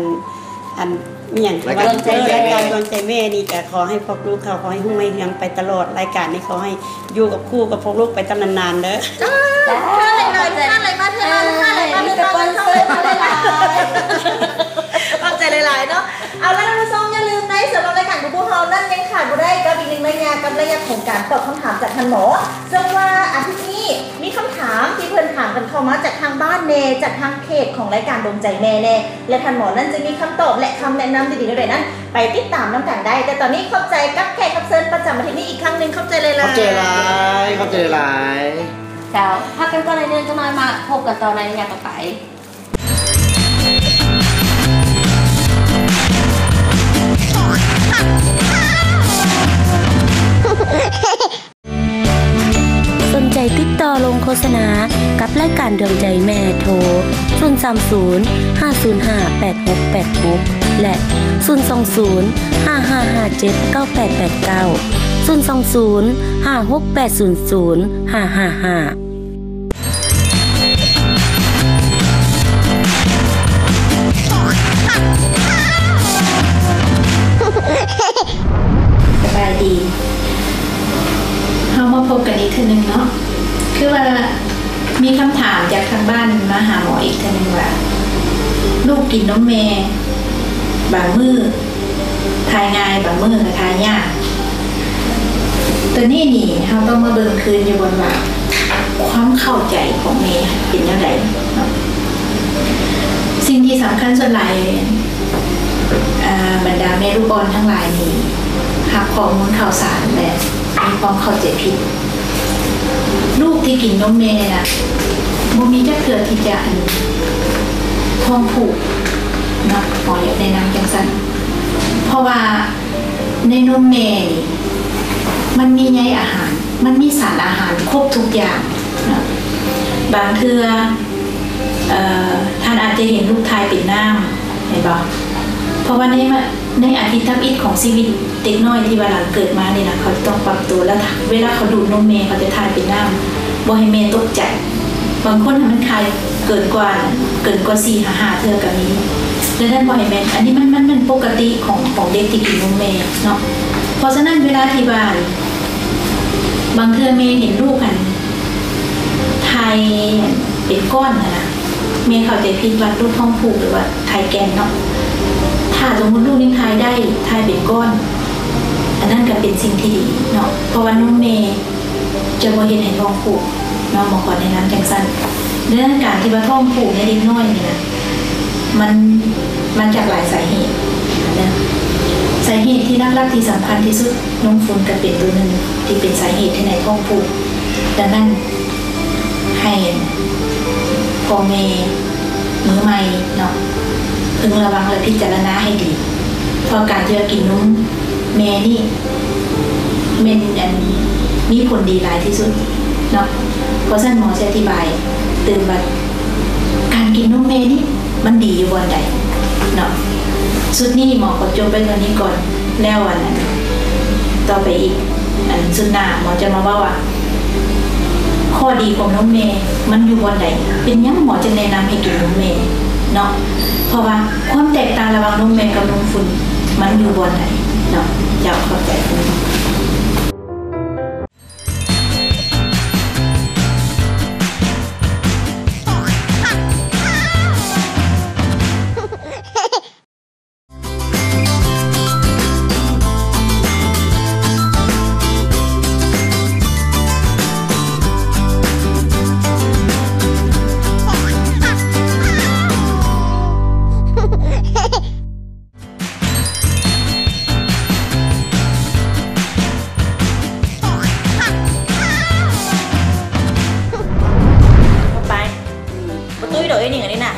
ອັນ ອີ່ຫຍັງ ລາຍການດວງໃຈແມ່ ລາຍການດວງໃຈແມ່ນີ້ ກໍຂໍໃຫ້ພວກລູກເຂົາ ຂໍໃຫ້ຮຸ່ງໃຫ້ເຮືອງໄປຕະຫຼອດ ລາຍການນີ້ຂໍໃຫ້ ຢູ່ກັບຄູ່ກັບພວກລູກໄປຕັ້ງນານໆເດີ. ເອີ ລູກຄ້າຫຼາຍໆ ລູກຄ້າຫຼາຍມາເທື່ອ ເອີ ລູກຄ້າຫຼາຍມາເທື່ອ ມີສະປອນເຊີເຂົ້າຫຼາຍໆ. ຂອບໃຈຫຼາຍໆເນາະ. ເອົາລະ ທ່ານຜູ້ຊົມ ຢ່າລືມໃດ໋ ສຳລັບລາຍການຂອງພວກເຮົານັ້ນ ຍັງຂາດບໍ່ໄດ້ກັບອີກໜຶ່ງໄລຍະ ກັບໄລຍະຂອງການຕອບຄຳຖາມຈາກທ່ານໝໍ. ເຊິ່ງວ່າອາທິດນີ້ມີຄຳຖາມທີ່ເພິ່ນຖາມກັນເຂົ້າມາຈາກທາງບ້ານແດ່ ຈາກທາງເພຈຂອງລາຍການດວງໃຈແມ່ແດ່ ແລະ ທ່ານໝໍນັ້ນຈະມີຄຳຕອບ ແລະ ຄຳແນະນຳດີໆແນວໃດນັ້ນ ໄປຕິດຕາມນຳກັນໄດ້. ແຕ່ຕອນນີ້ຂອບໃຈກັບແຂກຮັບເຊີນປະຈຳອາທິດນີ້ອີກຄັ້ງໜຶ່ງ. ຂອບໃຈຫຼາຍໆ. ຂອບໃຈຫຼາຍ ຂອບໃຈຫຼາຍ. ເຈົ້າ ພັກກັນກ່ອນໜ້ອຍໜຶ່ງ ຈັກໜ້ອຍມາພົບກັນຕໍ່ໃນໄລຍະຕໍ່ໄປ. ສົນໃຈຕິດຕໍ່ລົງໂຄສະນາກັບລາຍການດວງໃຈແມ່ ໂທ ສູນສາມສູນ ຫ້າສູນຫ້າ ແປດຫົກແປດຫົກ ແລະ ສູນສອງສູນ ຫ້າຫ້າຫ້າເຈັດ ເກົ້າແປດແປດເກົ້າ ສູນສອງສູນ ຫ້າຫົກແປດສູນສູນ ຫ້າຫ້າຫ້າ. ສະບາຍດີ ເຮົາມາພົບກັນອີກເທື່ອໜຶ່ງເນາະ. ຄືວ່າມີຄຳຖາມຈາກທາງບ້ານມາຫາໝໍອີກເທື່ອໜຶ່ງວ່າ ລູກກິນນົມແມ່ບາງມື້ຖ່າຍງ່າຍ ບາງມື້ກໍຖ່າຍຍາກ. ໂຕນີ້ນີ້ເຮົາຕ້ອງມາເບິ່ງຄືນຢູ່ບ່ອນວ່າ ຄວາມເຂົ້າໃຈຂອງແມ່ເປັນແນວໃດເນາະ. ສິ່ງທີ່ສຳຄັນສ່ວນຫຼາຍ ອ່າ ບັນດາແມ່ລູກອ່ອນທັງຫຼາຍນີ້ ຮັບຂໍ້ມູນຂ່າວສານ ແລະ ມີຄວາມເຂົ້າໃຈຜິດ. ລູກທີ່ກິນນົມແມ່ນະ ບໍ່ມີຈັກເທື່ອທີ່ຈະ ອັນ ທ້ອງຜູກເນາະ ໝໍຢາກແນະນຳຈັ່ງຊັ້ນ ເພາະວ່າ ໃນນົມແມ່ນີ້ ມັນມີໃຍອາຫານ ມັນມີສານອາຫານຄົບທຸກຢ່າງເນາະ. ບາງເທື່ອ ເອີ ທ່ານອາດຈະເຫັນລູກຖ່າຍເປັນນ້ຳ ແມ່ນບໍ່? ເພາະວ່າໃນ ໃນອາທິດທຳອິດຂອງຊີວິດເດັກນ້ອຍທີ່ວ່າຫຼັງເກີດມານີ້ນະ ເຂົາຈະຕ້ອງປັບຕົວ ແລ້ວເວລາເຂົາດູດນົມແມ່ ເຂົາຈະຖ່າຍເປັນນ້ຳ ບໍ່ໃຫ້ແມ່ຕົກໃຈ. ບາງຄົນມັນຖ່າຍເກີນກວ່າ ເກີນກວ່າສີ່ຫາຫ້າເທື່ອກໍມີ. ແລ້ວນັ້ນບໍ່ໃຫ້ແມ່ ອັນນີ້ມັນ ມັນ ມັນປົກກະຕິຂອງ ຂອງເດັກທີ່ກິນນົມແມ່ເນາະ. ເພາະສະນັ້ນເວລາທີ່ວ່າ ບາງເທື່ອແມ່ເຫັນລູກຫັ້ນ ຖ່າຍເປັນກ້ອນຫັ້ນນະ ແມ່ເຂົ້າໃຈຜິດວ່າລູກທ້ອງຜູກ ຫຼືວ່າຖ່າຍແກ່ນເນາະ. ຖ້າສົມມຸດລູກຍັງຖ່າຍໄດ້ ຖ່າຍເປັນກ້ອນ ອັນນັ້ນກໍເປັນສິ່ງທີ່ດີເນາະ ເພາະວ່ານົມແມ່ ຈະບໍ່ເຮັດໃຫ້ທ້ອງຜູກເນາະ ໝໍຂໍແນະນຳຈັ່ງຊັ້ນ. ເລື່ອງການທີ່ວ່າທ້ອງຜູກໃນເດັກນ້ອຍນີ້ນະ ມັນມາຈາກຫຼາຍສາເຫດເດີ. ສາເຫດທີ່ຫຼັກໆທີ່ສຳຄັນທີ່ສຸດ ນົມຝຸ່ນກໍເປັນຕົວໜຶ່ງທີ່ເປັນສາເຫດເຮັດໃຫ້ທ້ອງຜູກ. ດັ່ງນັ້ນ ໃຫ້ພໍ່ແມ່ມືໃໝ່ເນາະ ເພິ່ງລະວັງ ແລະ ພິຈາລະນາໃຫ້ດີ ເພາະການທີ່ວ່າກິນນົມ ແມ່ນີ້ແມ່ນ ອັນ ມີຜົນດີຫຼາຍທີ່ສຸດເນາະ. ເພາະສະນັ້ນໝໍຊິອະທິບາຍຕື່ມວ່າ ການກິນນົມແມ່ນີ້ມັນດີຢູ່ບ່ອນໃດເນາະ. ຊຸດນີ້ໝໍຂໍຈົບໄວ້ເທົ່ານີ້ກ່ອນ ແລ້ວ ອັນ ອັນ ຕໍ່ໄປອີກ ອັນ ຊຸດໜ້າໝໍຈະມາເວົ້າວ່າ ຂໍ້ດີຂອງນົມແມ່ມັນຢູ່ບ່ອນໃດ? ເປັນຫຍັງໝໍຈຶ່ງແນະນຳໃຫ້ກິນນົມແມ່ເນາະ? ເພາະວ່າຄວາມແຕກຕ່າງລະຫວ່າງນົມແມ່ກັບນົມຝຸ່ນມັນຢູ່ບ່ອນໃດເນາະ? ເຈົ້າ ຂອບໃຈ. ໄປ ບໍ່ຕຸ້ຍດອກ ເອີຍ ນີ້ ອັນນີ້ນະ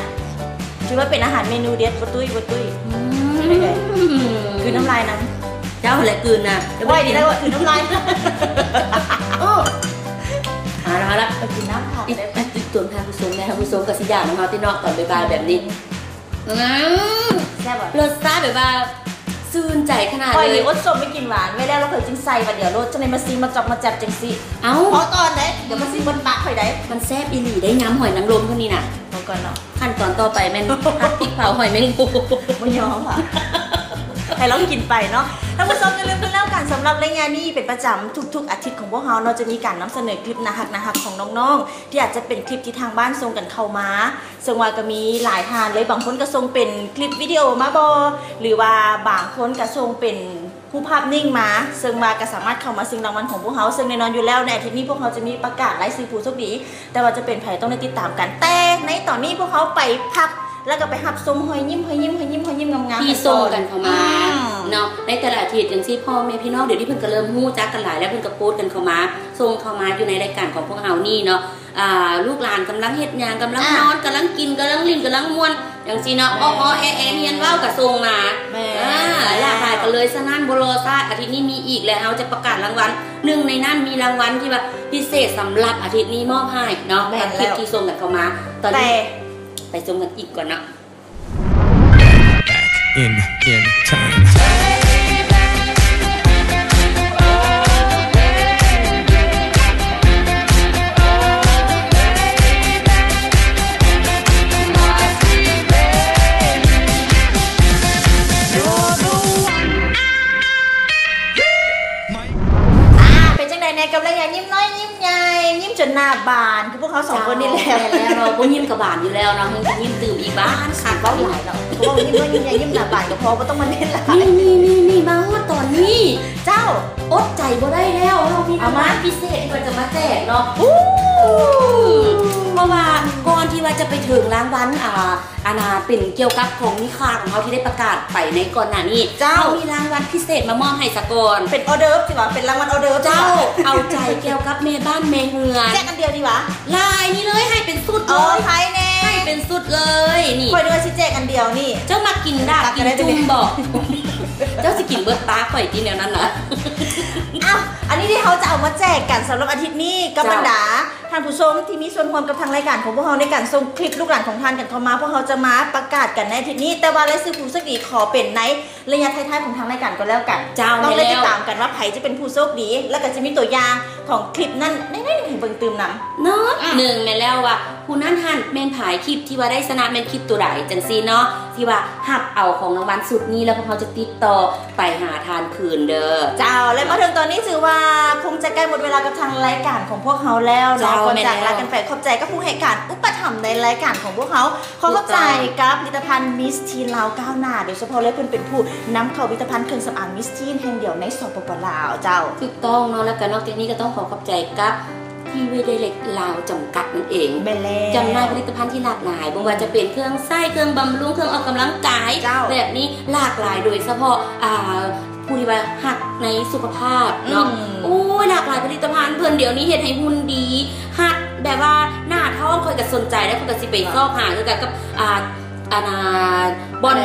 ຖືວ່າເປັນອາຫານເມນູເດັດ ບໍ່ຕຸ້ຍ ບໍ່ຕຸ້ຍ. ອືມ ຄືນ້ຳລາຍນຳ ເຈົ້າແຫຼະກືນນະ ໄວ້ດີແລ້ວ ຄືນ້ຳລາຍ. ເອີ ເອົາລະ ເອົາລະ ໄປກິນນ້ຳ ຕິດຕົວທ່ານຜູ້ຊົມແດ່ ທ່ານຜູ້ຊົມກໍຊິຢາກນຳເຮົາຕິເນາະ ຕອນບ່າຍໆແບບນີ້. ອືມ ແຊບບໍ່? ລົດຊາດແບບວ່າ ຊື່ນໃຈຂະໜາດເລີຍ ຂ້ອຍນີ້ອົດສົ້ມໄປກິນຫວານ ແມ່ນແລ້ວ ແລ້ວຂ້ອຍຈຶ່ງໃສ່ບາດດຽວໂລດ ຈັ່ງໄດ້ມາຊີມ ມາຈອບມາແຈບຈັ່ງຊີ້. ເອົ້າ ຂໍຕອນໃດ ດຽວມາຊີມເບິ່ງປາກຂ້ອຍໃດ. ມັນແຊບອີ່ຫຼີໄດ໋ ຍຳຫອຍນາງລົມເທົ່ານີ້ນະ. ເບິ່ງກ່ອນເນາະ ຂັ້ນຕອນຕໍ່ໄປແມ່ນຜັດພິກເຜົາຫອຍແມງພູ່ ບໍ່ຍອມຫວາ ໃຫ້ລອງກິນໄປເນາະ. ທ່ານຜູ້ຊົມ ຢ່າລືມກັນແລ້ວກັນ ສຳລັບໄລຍະນີ້ເປັນປະຈຳທຸກໆອາທິດຂອງພວກເຮົາເນາະ ຈະມີການນຳສະເໜີຄລິບໜ້າຮັກໆຂອງນ້ອງໆ ທີ່ອາດຈະເປັນຄລິບທີ່ທາງບ້ານສົ່ງກັນເຂົ້າມາ ເຊິ່ງວ່າກໍມີຫຼາຍທ່ານເລີຍ ບາງຄົນກໍສົ່ງເປັນຄລິບວິດີໂອມາບໍ ຫຼືວ່າບາງຄົນກໍສົ່ງເປັນຮູບພາບນິ້ງມາ ເຊິ່ງວ່າກໍສາມາດເຂົ້າມາຊິງລາງວັນຂອງພວກເຮົາ ເຊິ່ງແນ່ນອນຢູ່ແລ້ວ ໃນອາທິດນີ້ພວກເຮົາຈະມີປະກາດລາຍຊື່ຜູ້ໂຊກດີ ແຕ່ວ່າຈະເປັນໃຜຕ້ອງໄດ້ຕິດຕາມກັນ ແຕ່ໃນຕອນນີ້ພວກເຮົາໄປພັກ ແລ້ວກໍໄປຮັບຊົມຮອຍຍິ້ມ ຮອຍຍິ້ມ ຮອຍຍິ້ມ ຮອຍຍິ້ມງາມໆ ທີ່ສົ່ງກັນເຂົ້າມາເນາະ ໃນແຕ່ລະອາທິດຈັ່ງຊີ້ ພໍ່ແມ່ພີ່ນ້ອງດຽວນີ້ເພິ່ນກໍເລີ່ມຮູ້ຈັກກັນຫຼາຍແລ້ວ ເພິ່ນກໍໂພສກັນເຂົ້າມາ ສົ່ງເຂົ້າມາຢູ່ໃນລາຍການຂອງພວກເຮົານີ້ເນາະ. ອ່າ ລູກຫຼານກຳລັງເຮັດຫຍັງ ກຳລັງນອນ ກຳລັງກິນ ກຳລັງຫຼິ້ນ ກຳລັງມ່ວນ ຈັ່ງຊີ້ເນາະ ແມ່ນ ເອາະໆແອະໆຮຽນເວົ້າກໍສົ່ງມາ ແມ່ນ ອ່າ ຫຼາກຫຼາຍກັນເລີຍ. ສະນັ້ນບໍ່ລໍຊ້າ ອາທິດນີ້ມີອີກ ແລະ ເຮົາຈະປະກາດລາງວັນ ໜຶ່ງໃນນັ້ນມີລາງວັນທີ່ວ່າພິເສດສຳລັບອາທິດນີ້ມອບໃຫ້ເນາະ ແມ່ນແລ້ວ ກັບຄລິບທີ່ສົ່ງກັນເຂົ້າມາ. ຕອນນີ້ໄປຊົມກັນອີກກ່ອນເນາະ. In, in time. ອ່າ ເປັນຈັ່ງໃດແດ່ກັບໄລຍະຍິ້ມນ້ອຍຍິ້ມໃຫຍ່ ຍິ້ມຈົນໜ້າບານ ຄືພວກເຮົາສອງຄົນນີ້ແຫຼະ. ເຈົ້າ ແມ່ນແລ້ວເນາະ ບໍ່ຍິ້ມກໍບານຢູ່ແລ້ວເນາະ ຍັງຊິຍິ້ມຕື່ມອີກບານຄັກ. ເວົ້າຫຼາຍເນາະ ເວົ້າຍິ້ມນ້ອຍຍິ້ມໃຫຍ່ ຍິ້ມໜ້າບານກໍພໍ ບໍ່ຕ້ອງມາເນັ້ນຫຼາຍ. ນີ້ໆໆ ມາຮອດຕອນນີ້ ເຈົ້າ ອົດໃຈບໍ່ໄດ້ແລ້ວ ເຮົາມີລາງວັນພິເສດທີ່ວ່າຈະມາແຈກເນາະ. ເພາະວ່າກ່ອນທີ່ວ່າຈະໄປເຖິງລາງວັນ ອ່າ ອັນນ່າ ເປັນກ່ຽວກັບຂອງມີຄ່າຂອງເຮົາທີ່ໄດ້ປະກາດໄປໃນກ່ອນໜ້ານີ້. ເຈົ້າ ເຮົາມີລາງວັນພິເສດມາມອບໃຫ້ສາກ່ອນ ເປັນອໍເດີຟຊິຫວາ ເປັນລາງວັນອໍເດີຟ. ເຈົ້າ ເອົາໃຈກ່ຽວກັບແມ່ບ້ານແມ່ເຮືອນ ແຈກອັນດຽວດີຫວາ. ຫຼາຍນີ້ເລີຍ ໃຫ້ເປັນຊຸດເລີຍ. ໃຜແດ່ ໃຫ້ເປັນຊຸດເລີຍ. ນີ້ ຂ້ອຍນຶກວ່າຊິແຈກອັນດຽວນີ້. ເຈົ້າມັກກິນດາບກິນຈຸ່ມບໍ? ເຈົ້າຊິກິນເບິດຕາຂ້ອຍຕິແນວນັ້ນນະ. ອ້າວ ອັນນີ້ທີ່ເຮົາຈະເອົາມາແຈກກັນສຳລັບອາທິດນີ້ ກັບບັນດາ ເຈົ້າ ທ່ານຜູ້ຊົມທີ່ມີສ່ວນຮ່ວມກັບທາງລາຍການຂອງພວກເຮົາ ໃນການສົ່ງຄລິບລູກຫຼານຂອງທ່ານກັນເຂົ້າມາ ພວກເຮົາຈະມາປະກາດກັນໃນອາທິດນີ້ ແຕ່ວ່າລາຍຊື່ຜູ້ໂຊກດີຂໍເປັນໃນໄລຍະທ້າຍໆຂອງທາງລາຍການກໍແລ້ວກັນ. ເຈົ້າ ຕ້ອງໄດ້ຕິດຕາມກັນວ່າໃຜຈະເປັນຜູ້ໂຊກດີ ແລ້ວກໍຈະມີຕົວຢ່າງຂອງຄລິບນັ້ນໃນໆໃຫ້ເບິ່ງຕື່ມນຳເນາະ. ອືມ ໜຶ່ງແມ່ນແລ້ວວ່າຜູ້ນັ້ນຫັ້ນແມ່ນໃຜ ຄລິບທີ່ວ່າໄດ້ຊະນະແມ່ນຄລິບຕົວໃດ ຈັ່ງຊີ້ເນາະ ທີ່ວ່າຮັບເອົາຂອງລາງວັນຊຸດນີ້ ແລ້ວພວກເຮົາຈະຕິດຕໍ່ ໄປຫາທ່ານຄືນເດີ. ເຈົ້າ ແລະ ເນາະ ມາເຖິງຕອນນີ້ຖືວ່າຄົງຈະໃກ້ໝົດເວລາກັບທາງລາຍການຂອງພວກເຮົາແລ້ວເນາະ. ເຈົ້າ ກ່ອນຈາກ ແມ່ນແລ້ວ ລາກັນໄປ ຂອບໃຈກັບຜູ້ໃຫ້ການອຸປະຖຳໃນລາຍການຂອງພວກເຮົາ. ຂໍຂອບໃຈ ຖືກຕ້ອງ ກັບຜະລິດຕະພັນມິສທີນລາວກ້າວໜ້າ ໂດຍສະເພາະເລີຍ ເພິ່ນເປັນຜູ້ນຳເຂົ້າຜະລິດຕະພັນເຄື່ອງສຳອາງມິສທີນແຫ່ງດຽວໃນ ສປປ ລາວ. ເຈົ້າ ຖືກຕ້ອງເນາະ ແລ້ວກໍນອກຈາກນີ້ກໍຕ້ອງຂໍຂອບໃຈກັບ ທີ່ Vidarex ລາວ ຈຳກັດນັ້ນເອງ ແມ່ນແລ້ວ ຈຳໜ່າຍຜະລິດຕະພັນທີ່ຫຼາກຫຼາຍ ບໍ່ວ່າຈະເປັນເຄື່ອງໃຊ້ ເຄື່ອງບຳລຸງ ເຄື່ອງອອກກຳລັງກາຍ ເຈົ້າ ແບບນີ້ຫຼາກຫຼາຍ ໂດຍສະເພາະ ອ່າ ຜູ້ທີ່ວ່າຮັກໃນສຸຂະພາບເນາະ ອືມ ໂອ້ຍ ຫຼາກຫຼາຍຜະລິດຕະພັນ ເພິ່ນດຽວນີ້ເຮັດໃຫ້ຫຸ່ນດີ ຮັດແບບວ່າໜ້າທ້ອງ ຂ້ອຍກໍສົນໃຈ ແລ້ວຂ້ອຍກໍຊິໄປຊອກຫາຄືກັນກັບ ອ່າ ອັນນ່າ ບ່ອນ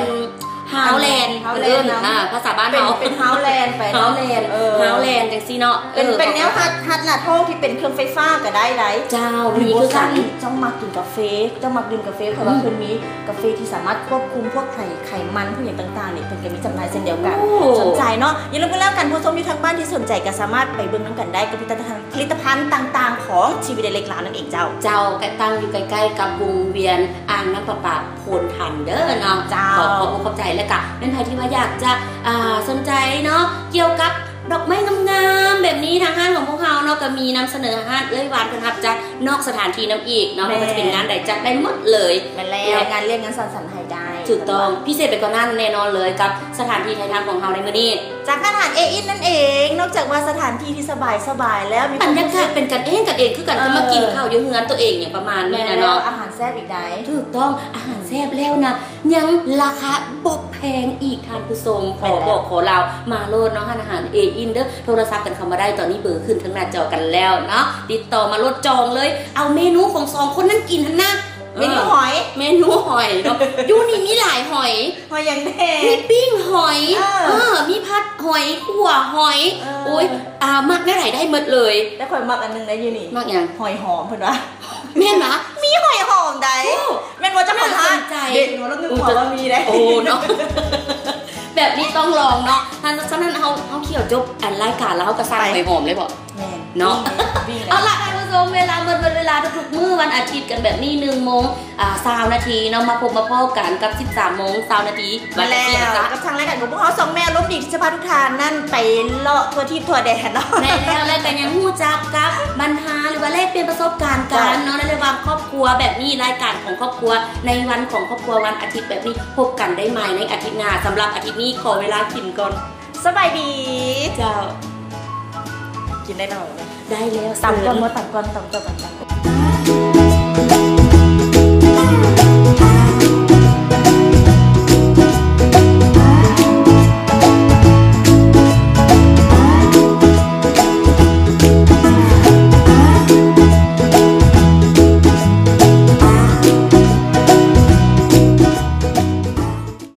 ຮາວແລນ ຮາວແລນ ເພິ່ນເອີ້ນ ອ່າ ພາສາບ້ານເຮົາ ເປັນ ເປັນຮາວແລນໄປເນາະ ຮາວແລນ ເອີ ຮາວແລນຈັ່ງຊີ້ເນາະ ເປັນ ເອີ ເປັນແນວຮັດ ຮັດໜ້າທ້ອງທີ່ເປັນເຄື່ອງໄຟຟ້າກໍໄດ້ໄດ໋. ເຈົ້າ ມີຄືກັນ ເຈົ້າມັກກິນກາເຟ ເຈົ້າມັກດື່ມກາເຟ ເພາະວ່າ ອືມ ເພິ່ນມີກາເຟທີ່ສາມາດຄວບຄຸມພວກໄຂ ໄຂມັນ ພວກຫຍັງຕ່າງໆນີ້ ເພິ່ນກໍມີຈຳໜ່າຍເຊັ່ນດຽວກັນ. ໂອ້ ສົນໃຈເນາະ ຢ່າລືມກັນແລ້ວກັນ ຜູ້ຊົມຢູ່ທາງບ້ານທີ່ສົນໃຈກໍສາມາດໄປເບິ່ງນຳກັນໄດ້ ກັບຜະລິດຕະພັນ ຜະລິດຕະພັນຕ່າງໆຂອງ Vidarex ລາວນັ້ນເອງເຈົ້າ. ເຈົ້າ ກໍຕັ້ງຢູ່ໃກ້ໆກັບວົງວຽນອ່າງນ້ຳປະປາ ໂພນທັນເດີເນາະ. ເຈົ້າ ຂໍຂອບອົກຂອບໃຈ ແລ້ວກະແມ່ນໃຜທີ່ວ່າຢາກຈະ ອ່າ ສົນໃຈເນາະ ກ່ຽວກັບດອກໄມ້ງາມໆແບບນີ້ ທາງຮ້ານຂອງພວກເຮົາເນາະ ກໍມີນຳສະເໜີຮ້ານເອື້ອຍຫວານເພິ່ນຮັບຈັດນອກສະຖານທີ່ນຳອີກເນາະ. ແມ່ນ ບໍ່ວ່າຈະເປັນງານໃດຈັດໄດ້ໝົດເລີຍ. ແມ່ນແລ້ວ ແລະ ງານລ້ຽງງານສັງສັນໃຫ້ໄດ້. ຖືກຕ້ອງ ເພິ່ນວ່າ ພິເສດໄປກວ່ານັ້ນແນ່ນອນເລີຍ ກັບສະຖານທີ່ຖ່າຍທຳຂອງເຮົາໃນມື້ນີ້ ຈາກຮ້ານອາຫານ A-Inn ນັ້ນເອງ. ນອກຈາກວ່າສະຖານທີ່ທີ່ສະບາຍໆແລ້ວ ບັນຍາກາດເປັນກັນເອງກັນເອງຄືກັນ ເອີ ຄືມາກິນເຂົ້າຢູ່ເຮືອນຕົວເອງຫຍັງປະມານນີ້ນະເນາະ. ແມ່ນແລ້ວ ອາຫານແຊບອີກໃດ໋. ຖືກຕ້ອງ ອາຫານແຊບແລ້ວນະ ຍັງລາຄາບໍ່ແພງອີກທ່ານຜູ້ຊົມ ຂໍບອກ ແມ່ນແລ້ວ ຂໍລາວ ມາໂລດເນາະ ຮ້ານອາຫານ A-Inn ເດີ ໂທລະສັບກັນເຂົ້າມາໄດ້ ຕອນນີ້ເບີຂຶ້ນທາງໜ້າຈໍກັນແລ້ວເນາະ ຕິດຕໍ່ມາໂລດ ຈອງເລີຍ ເອົາເມນູຂອງສອງຄົນນັ້ນກິນຫັ້ນນະ. ເອີ ເມນູຫອຍ ເມນູຫອຍເນາະ ຢູ່ນີ້ມີຫຼາຍຫອຍ. ຫອຍຫຍັງແດ່? ມີປີ້ງຫອຍ ເອີ ເອີ ມີຜັດຫອຍ ຂົ້ວຫອຍ ເອີ ໂອ້ຍ ອ່າ ມັກແນວໃດໄດ້ໝົດເລີຍ ແຕ່ຂ້ອຍມັກອັນໜຶ່ງໃດ໋ຢູ່ນີ້. ມັກຫຍັງ? ຫອຍຫອມເພິ່ນວ່າ. ແມ່ນຫວາ? ມີຫອຍຫອມໃດ໋. ໂອ້ ແມ່ນບໍ່ເຈົ້າຂອງຮ້ານ? ໜ້າສົນໃຈ ເດັກຫົວລະນຶກ ໂອ້ ເວົ້າມີໄດ໋. ໂອ້ ເນາະ ແບບນີ້ຕ້ອງລອງເນາະ. ທັງຊັ້ນເຮົາ ເຮົາຂຽວຈົບອັນລາຍການແລ້ວ ເຮົາກໍສັ່ງ ໄປ ຫອຍຫອມເລີຍບໍ? ແມ່ນ ເນາະ. ເອົາລະ ທ່ານຜູ້ຊົມ ເວລາໝົດ ໝົດເວລາທຸກໆມື້ວັນອາທິດກັນແບບນີ້ ໜຶ່ງໂມງ ອ່າ ຊາວນາທີເນາະ ມາພົບມາພໍ້ກັນກັບ ສິບສາມໂມງ ຊາວນາທີ ແມ່ນແລ້ວ ກັບທາງລາຍການຂອງພວກເຮົາ ສອງແມ່ອາລົມດີ ທີ່ຈະພາທຸກທ່ານນັ້ນໄປເລາະທົ່ວທີບທົ່ວແດນເນາະ. ແມ່ນແລ້ວ ແລະກໍຍັງຮູ້ຈັກກັບບັນຫາ ຫຼືວ່າແລກປ່ຽນປະສົບການກັນເນາະ ໃນລະຫວ່າງຄອບຄົວແບບນີ້ ລາຍການຂອງຄອບຄົວ ໃນວັນຂອງຄອບຄົວ ວັນອາທິດແບບນີ້ ພົບກັນໄດ້ໃໝ່ໃນອາທິດໜ້າ. ສຳລັບອາທິດນີ້ຂໍເວລາກິນກ່ອນ. ສະບາຍດີ. ເຈົ້າ. ກິນໄດ້ແລ້ວ. ໄດ້ແລ້ວ. ຕຳກ່ອນ ເຊີນ ບໍ່ຕຳກ່ອນ ຕຳກ່ອນ ຕຳກ່ອນ.